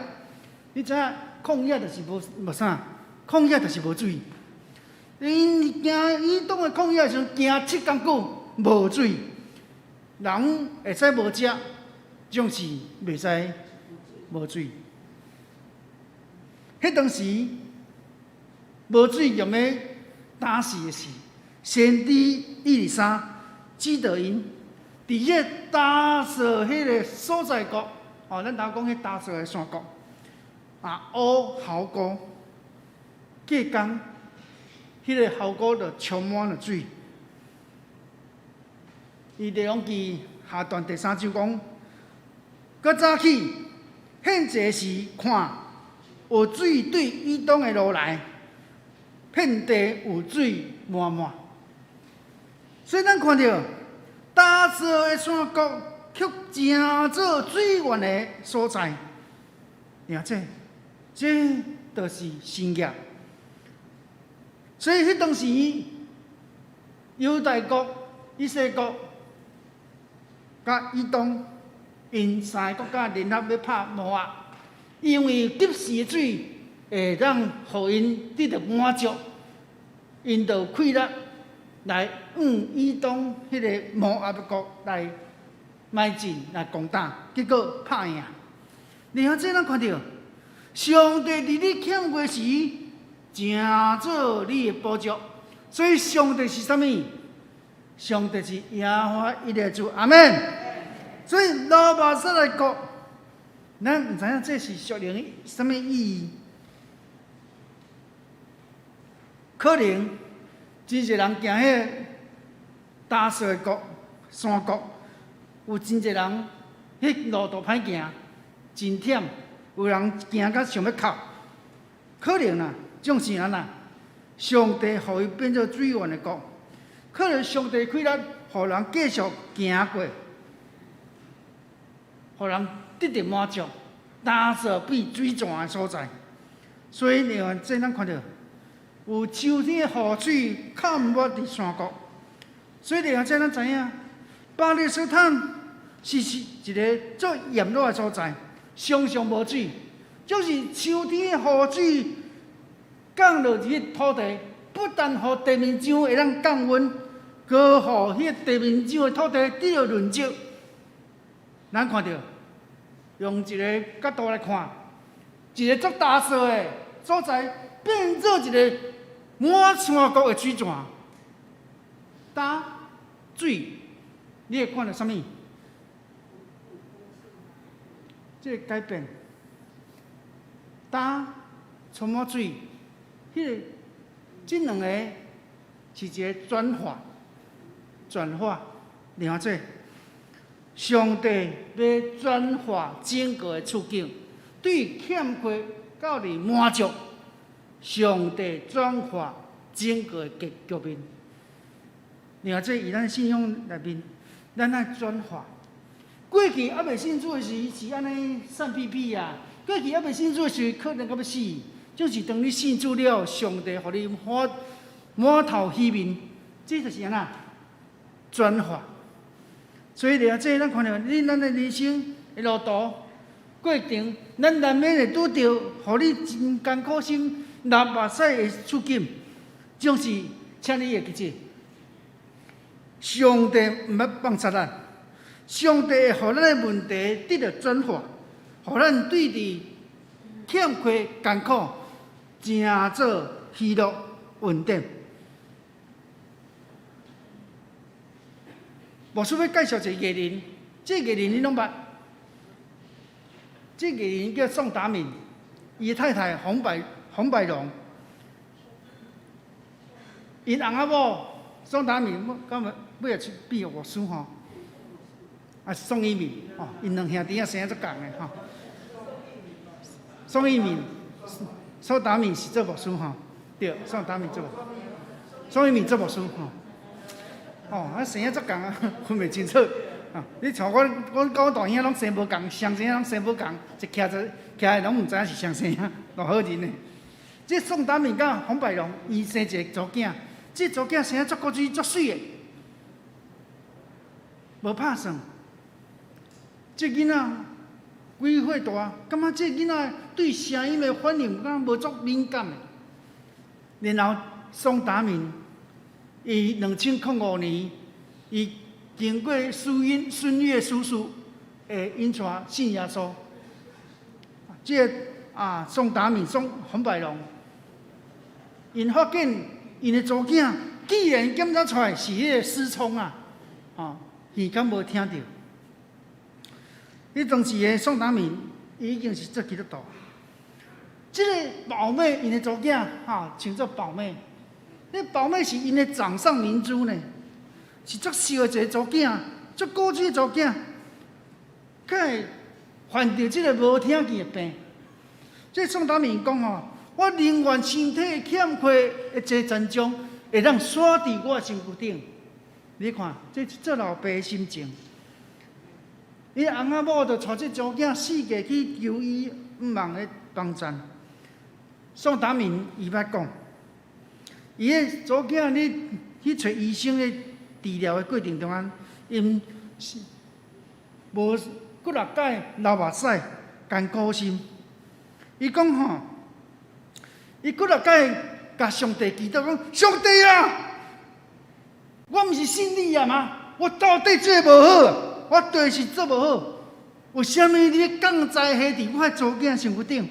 你知影曠野就是無無啥？曠野就是無水。𪜶行以東的曠野的時陣，行7工久無水，人會使無食，總是袂使無水。彼當時無水用欲焦死的時，先知以利沙指導𪜶佇彼個焦燥彼个所在國，哦，咱頭講彼焦燥的山谷，啊，挖壕溝，隔工，彼个壕溝就充滿了水。伊列王記下段第三章講，閣早起獻祭時，看有水對以東的路來，遍地有水滿滿。所以咱看著焦燥的山谷，卻成做水源的所在。而這，這就是神蹟。所以彼當時，猶大國、以色列國、佮以東，𪜶三个國家聯合欲拍摩押，因為及時的水會當予𪜶得著滿足，𪜶就氣力來往以東彼个摩押的國來邁進來攻打，結果拍贏。然後這咱看著，上帝佇你欠缺時，成做你的補足。所以上帝是啥物？上帝是耶和華以勒主，阿們。所以流目屎的谷，咱毋知影這是屬靈啥物意義。可能真濟人行彼个焦燥的谷、山谷，有真濟人，彼路途歹行，真忝，有人行甲想欲哭。可能啊，總是按怎？上帝予伊變做水源的國，可能上帝氣力，予人繼續行過，予人得著滿足，焦燥變水泉的所在。所以另外這咱看著有秋天的雨水崁滿佇山谷。所以另外這咱知影，巴勒斯坦是一个足炎熱的所在，常常無水，就是秋天的雨水降落佇彼土地，不但予地面上會當降溫，閣予彼個地面上的土地得著潤澤。咱看著，用一个角度來看，一个足焦燥的所在，變做一个滿山谷的水泉。焦水，你會看著啥物？這个改變，焦充滿水，彼个這兩個是一个轉化，轉化，另外這上帝欲轉化整個的處境，對欠缺到佇滿足，上帝轉化整個的結局面。另外這佇咱信仰內面，咱愛轉化。過去猶未信主的時是按呢散屁屁啊！過去猶未信主的時可能到欲死，就是當你信主了，上帝予你滿滿頭喜面，這就是按怎轉化。所以咧，這咱看著你咱的人生的路途過程，咱難免會拄著，予你真艱苦心、流目屎的處境，總是請你會記住，上帝毋捌放棄咱，上帝會予咱的問題得著轉化，予咱對佇欠缺艱苦，成做喜樂穩定。牧師欲介紹一個藝人，這個藝人你攏捌？這個藝人叫宋達敏，伊太太洪百洪百榮，𪜶翁仔某宋達敏，敢欲尾仔出變牧師吼？啊，宋一鳴吼，𪜶兩兄弟仔生足仝的吼。宋一鳴、宋達敏是做牧師吼，對，宋達敏做，宋一鳴做牧師吼。哦，啊生啊足仝啊，分袂清楚。啊，你像我，我佮我大兄攏生無仝，雙生攏生無仝，一徛就徛來攏毋知影是雙生啊，偌好認的。這宋達敏佮洪百榮，伊生一个查某囝，這查某囝生啊足古錐、足媠的，無拍算。這囡仔幾歲大，感覺這囡仔對聲音的反應敢若無足敏感的。然後宋達敏。伊2005年，伊經過孫英孫岳叔叔的引帶信耶穌。這個啊，宋達敏、宋洪百榮，𪜶發現𪜶的查某囝竟然檢查出來是彼个失聰啊！吼，耳敢無聽著。彼當時的宋達敏伊已經是做基督徒。這个寶妹𪜶的查某囝，吼，稱做寶妹。彼寶妹是𪜶的掌上明珠呢，是足秀的一个查某囝，足古錐的查某囝，卻會患著這个無聽見的病。這宋達敏講吼，我寧願身體欠缺的這殘障，會當煞佇我的身軀頂。你看，這是做老爸的心情。伊翁仔某就帶這查某囝四界去求醫，毋茫咧幫贊。宋達敏伊捌講。伊个查某囝咧去揣醫生咧治療的過程中間，𪜶是無幾若擺流目屎，艱苦心。伊講吼，伊幾若擺共上帝祈禱講：上帝啊，我毋是信你啊嗎？我到底做無好，我對是做無好。為啥物你欲降災禍佇我的查某囝身軀頂？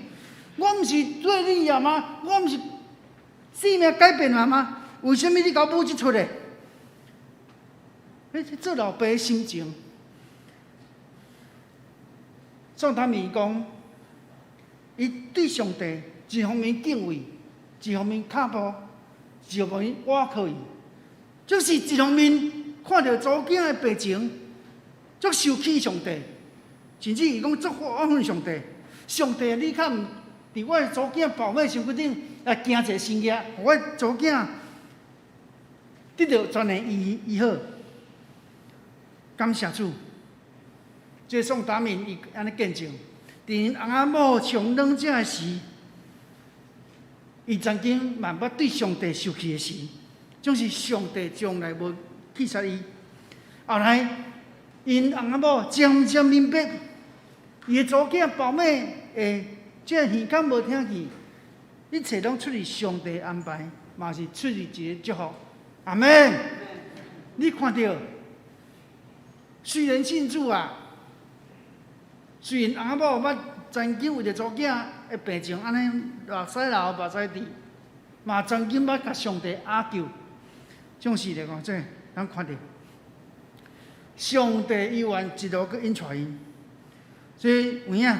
我毋是對你啊嗎？我毋是。生命改變了嗎？為啥物你共我舞這齣咧？彼做老爸的心情。宋達明講，伊對上帝一方面敬畏，一方面跤步，一方面倚靠伊，就是一方面看著查某囝的病情，足受氣上帝，甚至伊講足怨恨上帝。上帝，你較毋佇我的查某囝抱尾身軀頂來行一个神跡，予我查某囝得著全然醫醫好。感謝主，這個宋達敏伊按呢見證，佇𪜶翁仔某上軟症的時，伊曾經嘛捌對上帝受氣的時，總是上帝從來無棄殺伊。後來，𪜶翁仔某漸漸明白，伊的查某囝胞妹的這個耳孔無聽見，一切攏出自上帝安排，嘛是出自一個祝福。阿們，你看著，雖然信主啊，雖然翁仔某捌曾經為著查某囝的病情按呢目屎流目屎滴，嘛曾經捌共上帝哀求，總是來講，這咱看著上帝猶原一路閣引帶𪜶，所以有影，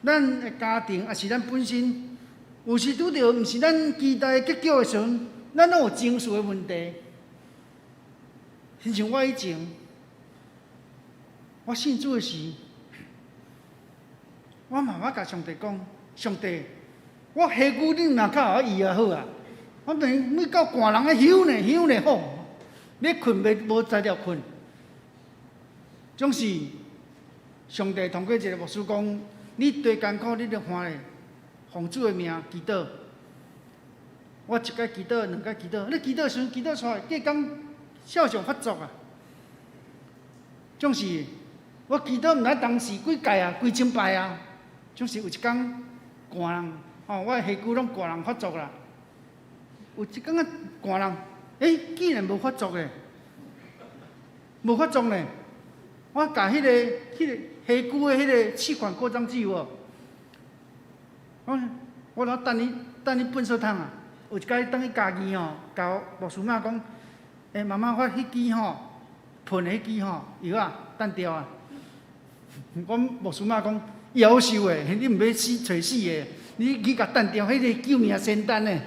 咱的家庭抑是咱本身，有時拄著毋是咱期待的結局的時陣，咱攏有情緒的問題。親像我以前，我信主的時，我嘛捌共上帝講：上帝，我下久你若較予我醫也好啊！我每每到寒人咧休呢休呢吼，欲睏袂無才調睏。總是上帝通過一個牧師講：你對艱苦，你著看咧，奉主的名祈禱。我一擺祈禱，兩擺祈禱，你祈禱時陣祈禱出來，隔工照常發作啊！總是我祈禱毋知當時幾擺啊，幾千擺啊，總是有一工寒人，吼，我的下肢攏寒人發作啦。有一工啊寒人，欸，竟然無發作咧，無發作呢。我共彼個下肢的彼個氣管擴張劑有無？我咧等伊等伊糞掃桶啊！有一擺轉去嘉義吼，共牧師媽講，欸，媽媽，我彼支吼噴的彼支吼藥仔擲掉啊！阮牧師媽講，夭壽的，你毋欲死揣死的，你去共擲掉，彼個救命仙丹呢？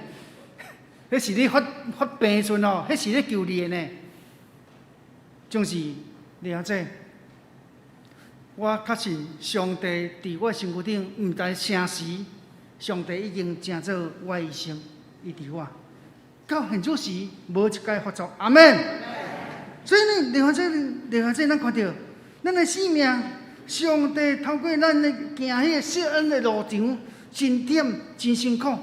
彼是你發發病時陣吼，彼是咧救你的呢。總是了解。我確信上帝佇我身軀頂，毋知啥時，上帝已經成做我醫生，醫治我。到現此時無一擺發作，阿們。所以呢，另外這另外這，咱看著，咱的生命，上帝透過咱的行彼個錫安的路程，真忝真辛苦，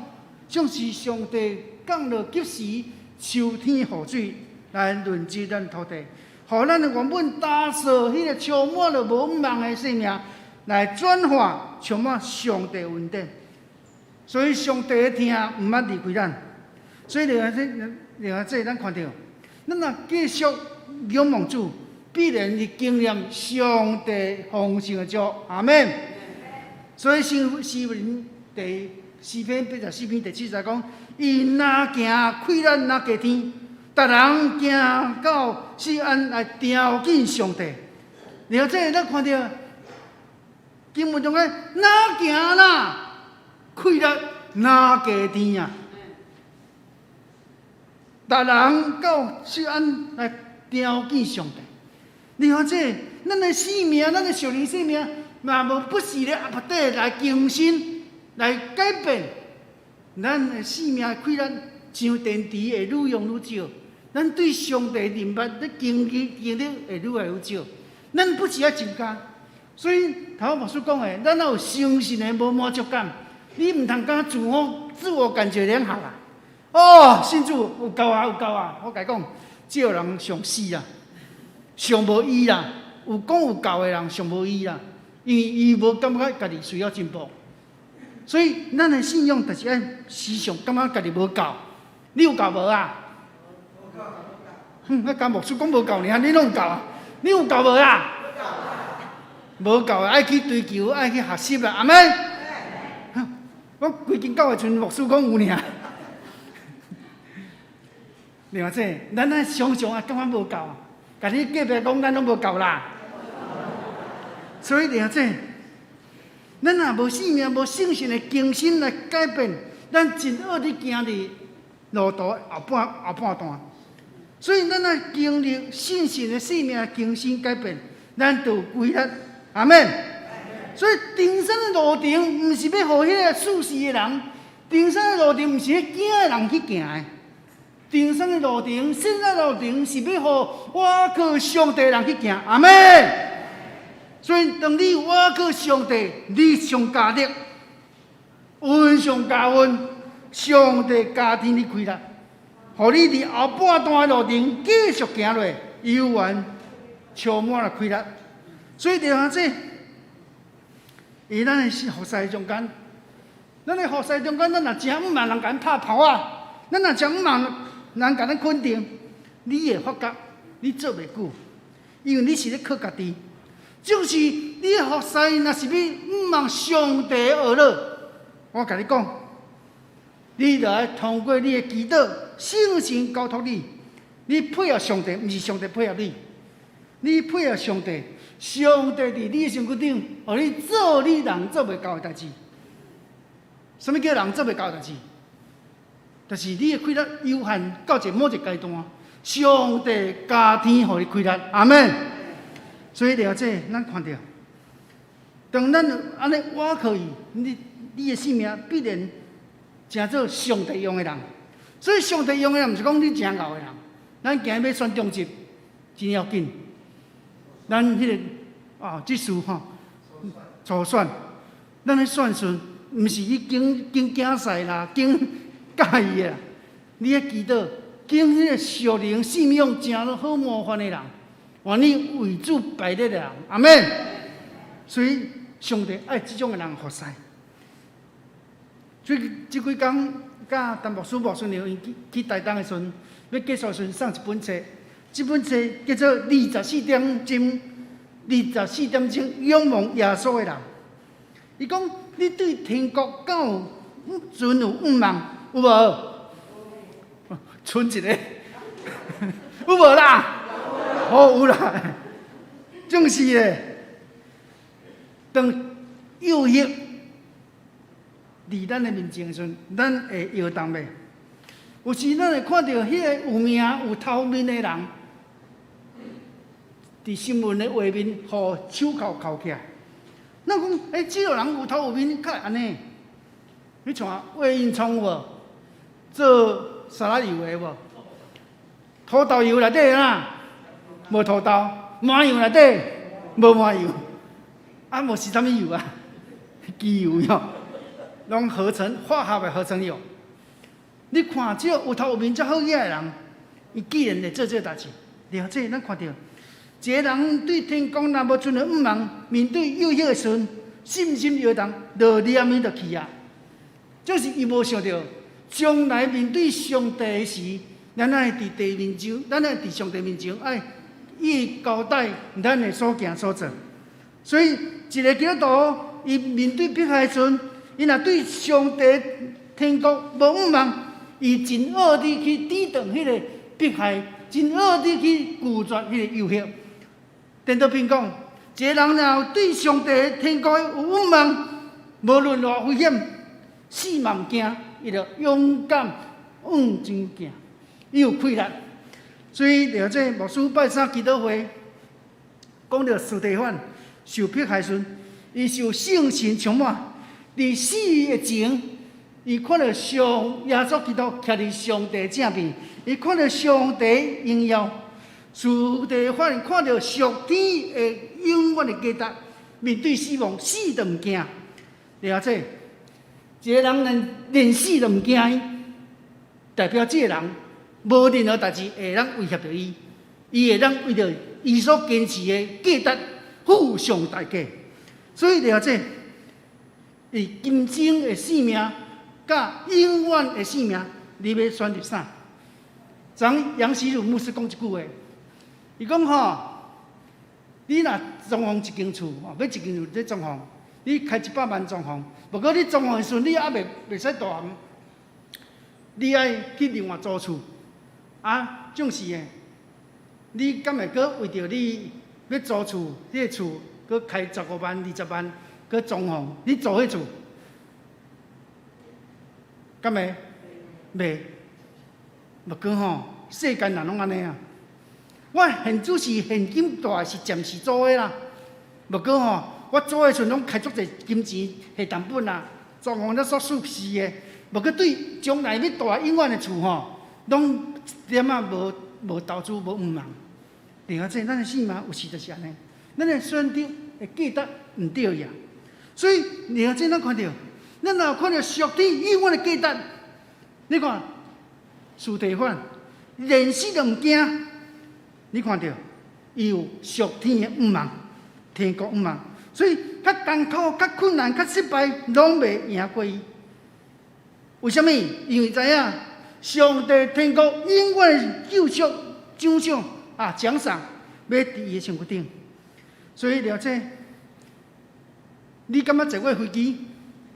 總是上帝降落及時秋天雨水來潤澤咱土地。予咱原本焦燥、彼個充滿著無望的生命，來轉化充滿上帝恩典。所以上帝的疼毋捌離開咱。所以另外這、另外這，咱看著，咱若繼續仰望主，必然會經驗上帝豐盛的祝福。阿們。所以詩詩文第詩篇84篇第7節講：伊若行氣力若加添。逐人行到錫安來朝見上帝，了這咱看著經文中講，若行啦，氣力若加添啊！逐人到錫安來朝見上帝，了這咱的生命，咱的屬靈生命，若無不時咧 update 來更新、來改變，咱的生命氣力像電池會愈用愈少。咱對上帝認捌咧經歷經歷會愈來愈少，咱不時愛增加。所以頭牧師講的，咱若有誠實的無滿足感，你毋通感覺自我感覺良好啊！哦，信主有夠啊，有夠啊！我共你講，這個人上死啊，上無意啦。有講有夠的人上無意啦，因為伊無感覺家己需要進步。所以咱的信仰就是愛時常感覺家己無夠。你有夠無啊？哼，我講牧師講無夠爾，你攏有夠啊？你有夠無啊？無夠，愛去追求，愛去學習啦，阿們。我規間教會賰牧師講有爾。另外這，咱愛常常啊感覺無夠，共你隔壁講，咱攏無夠啦。所以另外這，咱若無生命、無信心的更新來改變，咱真愛佇行佇路途後半段。所以咱愛經歷信心的生命更新改變，咱就有規力。阿們。所以登山的路程，毋是欲予彼个舒適的人，登山的路程毋是彼驚的人去行的。登山的路程，信的路程是欲予倚靠上帝的人去行。阿們。所以當你倚靠上帝，你上加力，恩上加恩，上帝加添你氣力，予你佇後半段的路程繼續行落，猶原充滿了氣力。所以就按這，佇咱的服侍中間，咱的服侍中間，咱若誠毋茫人共咱拍炮仔，咱若誠毋茫人共咱肯定，你會發覺你做袂久，因為你是咧靠家己。就是你的服侍，若是欲向望上帝的樂，我共你講，你著愛通過你的祈禱，聖神交託你，你配合上帝，毋是上帝配合你，你配合上帝，上帝佇你的身軀頂，予你做你人做袂到的代誌。啥物叫人做袂到的代誌？就是你的氣力有限到一個某一個階段，上帝加添予你氣力，阿們。所以了這，咱看著，當咱按呢倚靠伊，你的生命必然成做上帝用的人。所以上帝用的人，毋是講你誠𠢕的人。咱今日欲選長執，真要緊。咱彼個啊，這次吼初選，咱咧選時，毋是去揀揀競賽啦，揀佮意的啦。你愛祈禱，揀彼個屬靈生命誠好模範的人。願意為主擺設的人，阿們。所以上帝愛這種的人服侍。所以這幾工佮陳牧師、牧師娘𪜶去去台東的時陣，欲結束的時陣送一本冊，這本冊叫做《24點鐘24點鐘仰望耶穌的人》。伊講你對天國敢有存有向望？有無？賰一個，有無啦？好有啦，正是的。當誘惑佇咱的面前的時陣，咱會搖動袂？有時咱會看著彼个有名有頭面的人，佇新聞的畫面，予手銬銬起來。咱講，欸，這個人有頭有面，敢會按呢？你像魏應充有無？做沙拉油的有無？土豆油內底啦，無土豆；麻油內底無麻油。啊，無是啥物油啊？機油喲，攏合成化學的合成油。你看這個有頭有面遮好額的人，伊既然會做這个代誌，了解咱看著，一個人對天國若無存著向望，面對誘惑的時陣，信心搖動，就連伊就去啊。就是伊無想著，將來面對上帝的時，咱愛佇地面前，咱愛佇上帝面前愛伊交代咱的所行所做。所以，一個基督徒，伊面對迫害的時陣，伊若對上帝天國無向望，伊真惡地去抵擋彼個迫害，真惡地去拒絕彼個誘惑。顛倒變講，一個人若對上帝天國有向望，無論偌危險，死嘛毋驚，伊就勇敢往前行，伊有氣力。所以，著這牧師拜三祈禱會，講著司提反受迫害時，伊受聖神充滿，佇死的前，伊看著上耶穌基督徛佇上帝正邊，伊看著上帝榮耀，司提反看著屬天的永遠的價值，面對死亡，死都毋驚。了解，一個人連死都毋驚，代表這個人無任何代誌會當威脅著伊，伊會當為著伊所堅持的價值付上代價。所以了解，伊今生的性命佮永遠的性命，你欲選擇啥？昨楊錫儒牧師講一句話，伊講吼，你若裝潢一間厝，吼，買一間厝咧裝潢，你開一百萬裝潢，不過你裝潢的時陣，你猶袂使大紅，你愛去另外租厝，啊，總是的，你敢會閣為著你欲租厝，彼个厝閣開15萬、20萬，閣裝潢，你租彼厝，敢會？袂。不過吼，世間人攏按呢啊！我現主是現金帶是暫時租的啦，無過吼，我租的時陣攏開足濟金錢下成本啊，裝潢了煞舒適的。無過對將來欲蹛永遠的厝吼，攏一點仔無無投資無向望。另外，這咱的生命有時就是按呢，咱的選擇的價值毋對呀。所以，另外這咱看著，咱若有看著屬天永遠的價值，你看，司提反連死都毋驚。你看著，伊有屬天的向望，天國向望，所以較艱苦、較困難、較失敗，攏袂贏過伊。為啥物？因為知影上帝天國永遠救贖、獎賞啊獎賞，欲佇伊的身軀頂。所以了解，你感覺坐過飛機？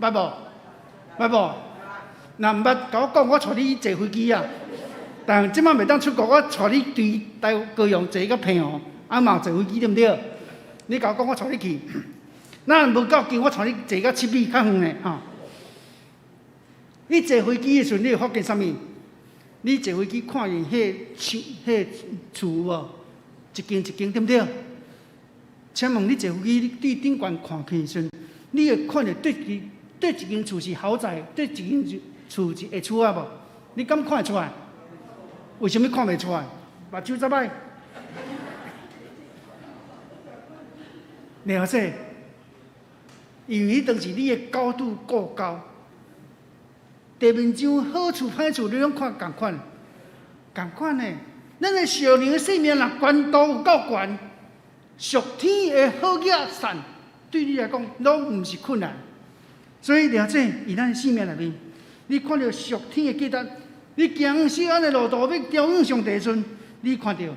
捌無？捌無？若毋捌，共我講，我帶你坐飛機啊！但這擺袂當出國，我帶你對台高雄坐到澎湖，啊嘛有坐飛機對毋對？你共我講，我帶你去。若無夠近，我帶你坐到七米較遠的吼。你坐飛機的時陣，你會發現啥物？你坐飛機看見彼個樹、彼個厝無？一間一間對毋對？請問你坐飛機，你對頂懸看去的時陣，你會看著佗佗一間厝是豪宅，佗一間厝是下厝仔無？你敢看會出來？為啥物看袂出來？目睭遮歹。了解，因為彼當時你的高度夠高，地面上好厝歹厝，你攏看仝款，仝款的。咱的屬靈的生命若懸度有夠懸，屬天的好額善，對你來講攏毋是困難。所以了解，佇咱的生命內面，你看著屬天的價值，你行錫安的路途欲瞻仰上帝的時陣，你看著，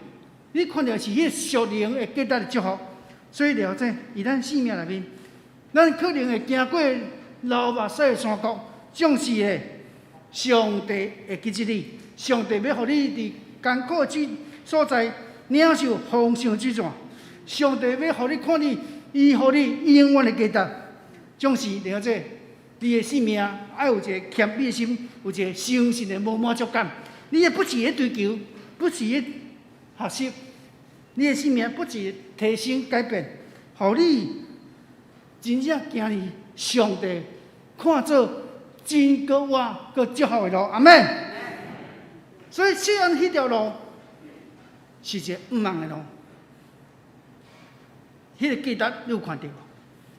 你看著是彼個屬靈的價值的祝福。所以了解，佇咱生命內面，咱可能會行過流目屎的山谷，總是會上帝會記得你，上帝欲予你佇艱苦之所在領受豐盛之泉，上帝欲予你看見，伊予你永遠的價值，總是了解你的生命愛有一個謙卑的心，有一個誠實的無滿足感。你的不是咧追求，不是咧學習，你的生命不是提升改變，予你真正行佇上帝看做真閣活閣祝福的路。阿們。所以錫安彼條路是一個向望的路，彼個價值你有看著無？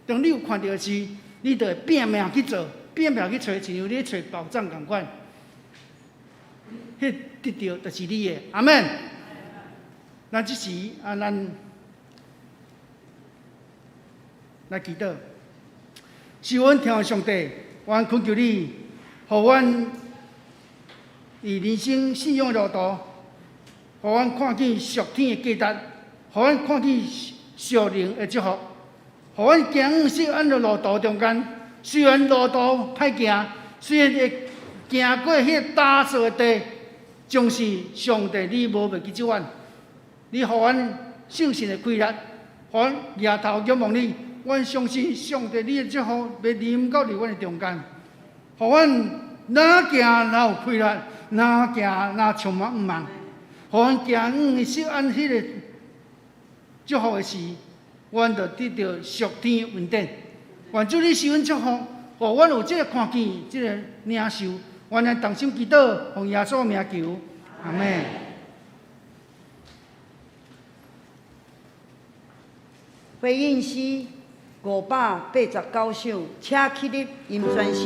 當你有看著時，你就會拼命去做，拼命去揣，親像你揣寶藏仝款。彼得著就是你的，阿們。咱這時啊，咱來祈禱，是阮天父上帝，阮懇求你，予阮佇人生信仰的路途，予阮看見屬天的價值，予阮看見屬靈的祝福，予阮行錫安的路途中間，雖然路途歹行，雖然會行過彼個焦燥的地，總是上帝你無袂記這阮，你予阮信心的氣力，予阮舉頭仰望你，阮相信上帝你的祝福欲臨到佇阮的中間，予阮若行若有氣力，若行若充滿向望，予阮行往錫安彼个祝福的時，阮就得著屬天的恩典。願主你賜阮祝福，予阮有這个看見，這个領受。阮來同心祈禱，奉耶穌名求，阿們。回應詩589首，請起立吟全首。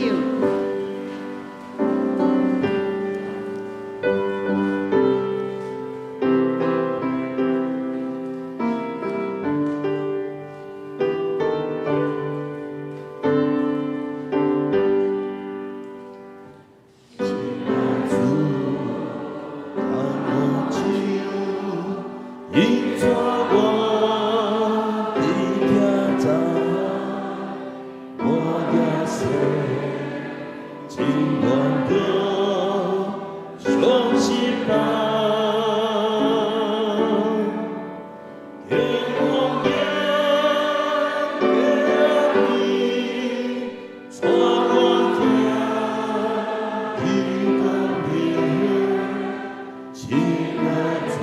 親愛主。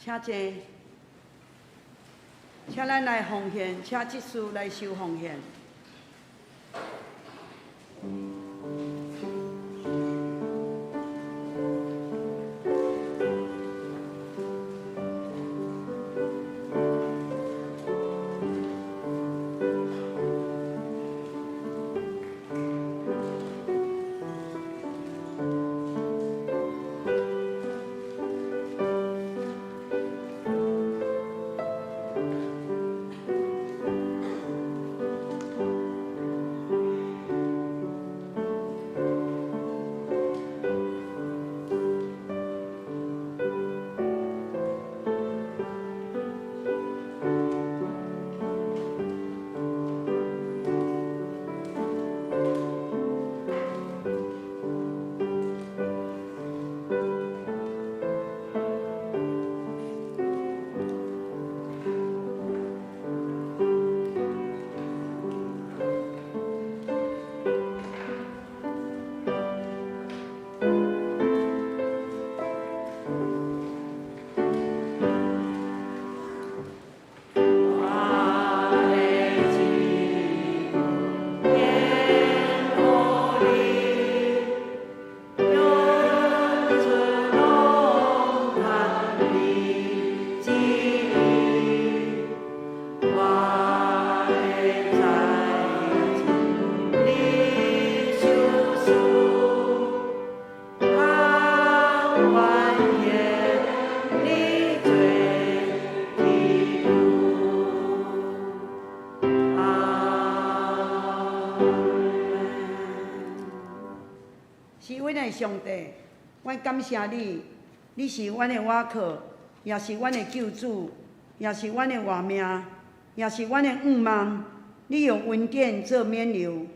請坐。請咱來奉獻，請執事來收奉獻。是阮的上帝，阮感謝你，你是阮的倚靠，也是阮的救主，也是阮的活命，也是阮的盼望。你用恩典做冕旒，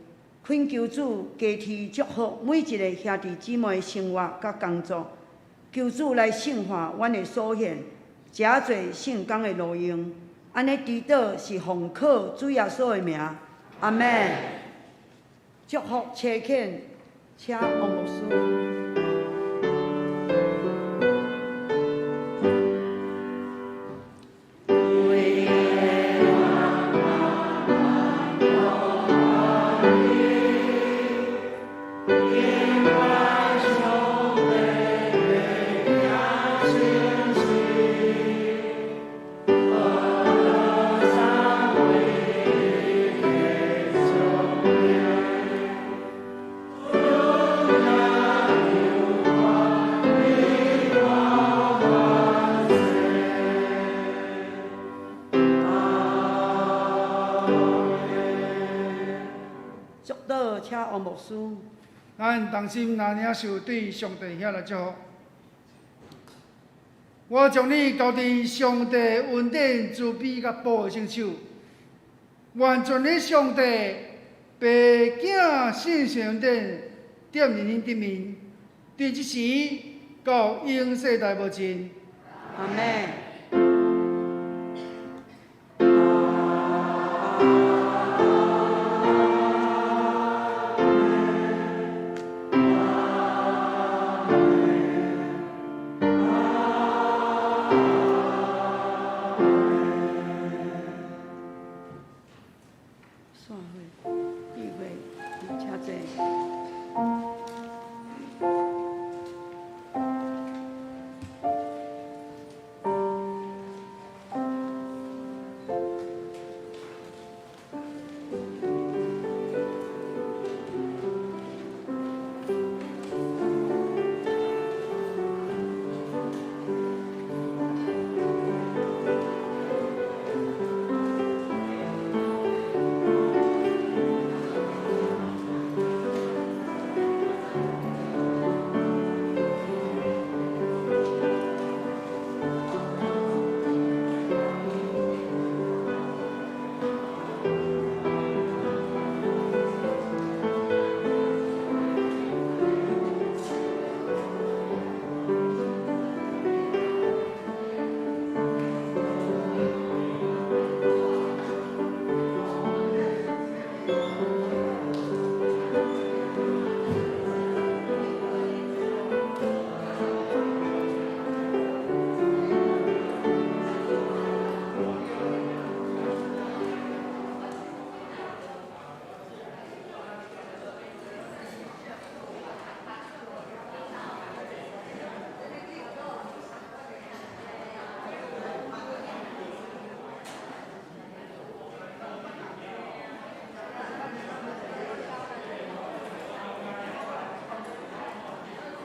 懇求主加添祝福每一个兄弟姊妹的生活佮工作。求主來聖化阮的所獻，誠濟聖工的路用。按呢祈禱是奉靠主耶穌的名，阿們。祝福差遣，請王牧師。祝禱，請王牧師。咱同心來領受對上帝遐來祝福。我將你交佇上帝恩典慈悲佮保護聖手，願全能上帝爸囝聖神恩典踮佇恁頂面，佇這時到永世代無盡。阿們。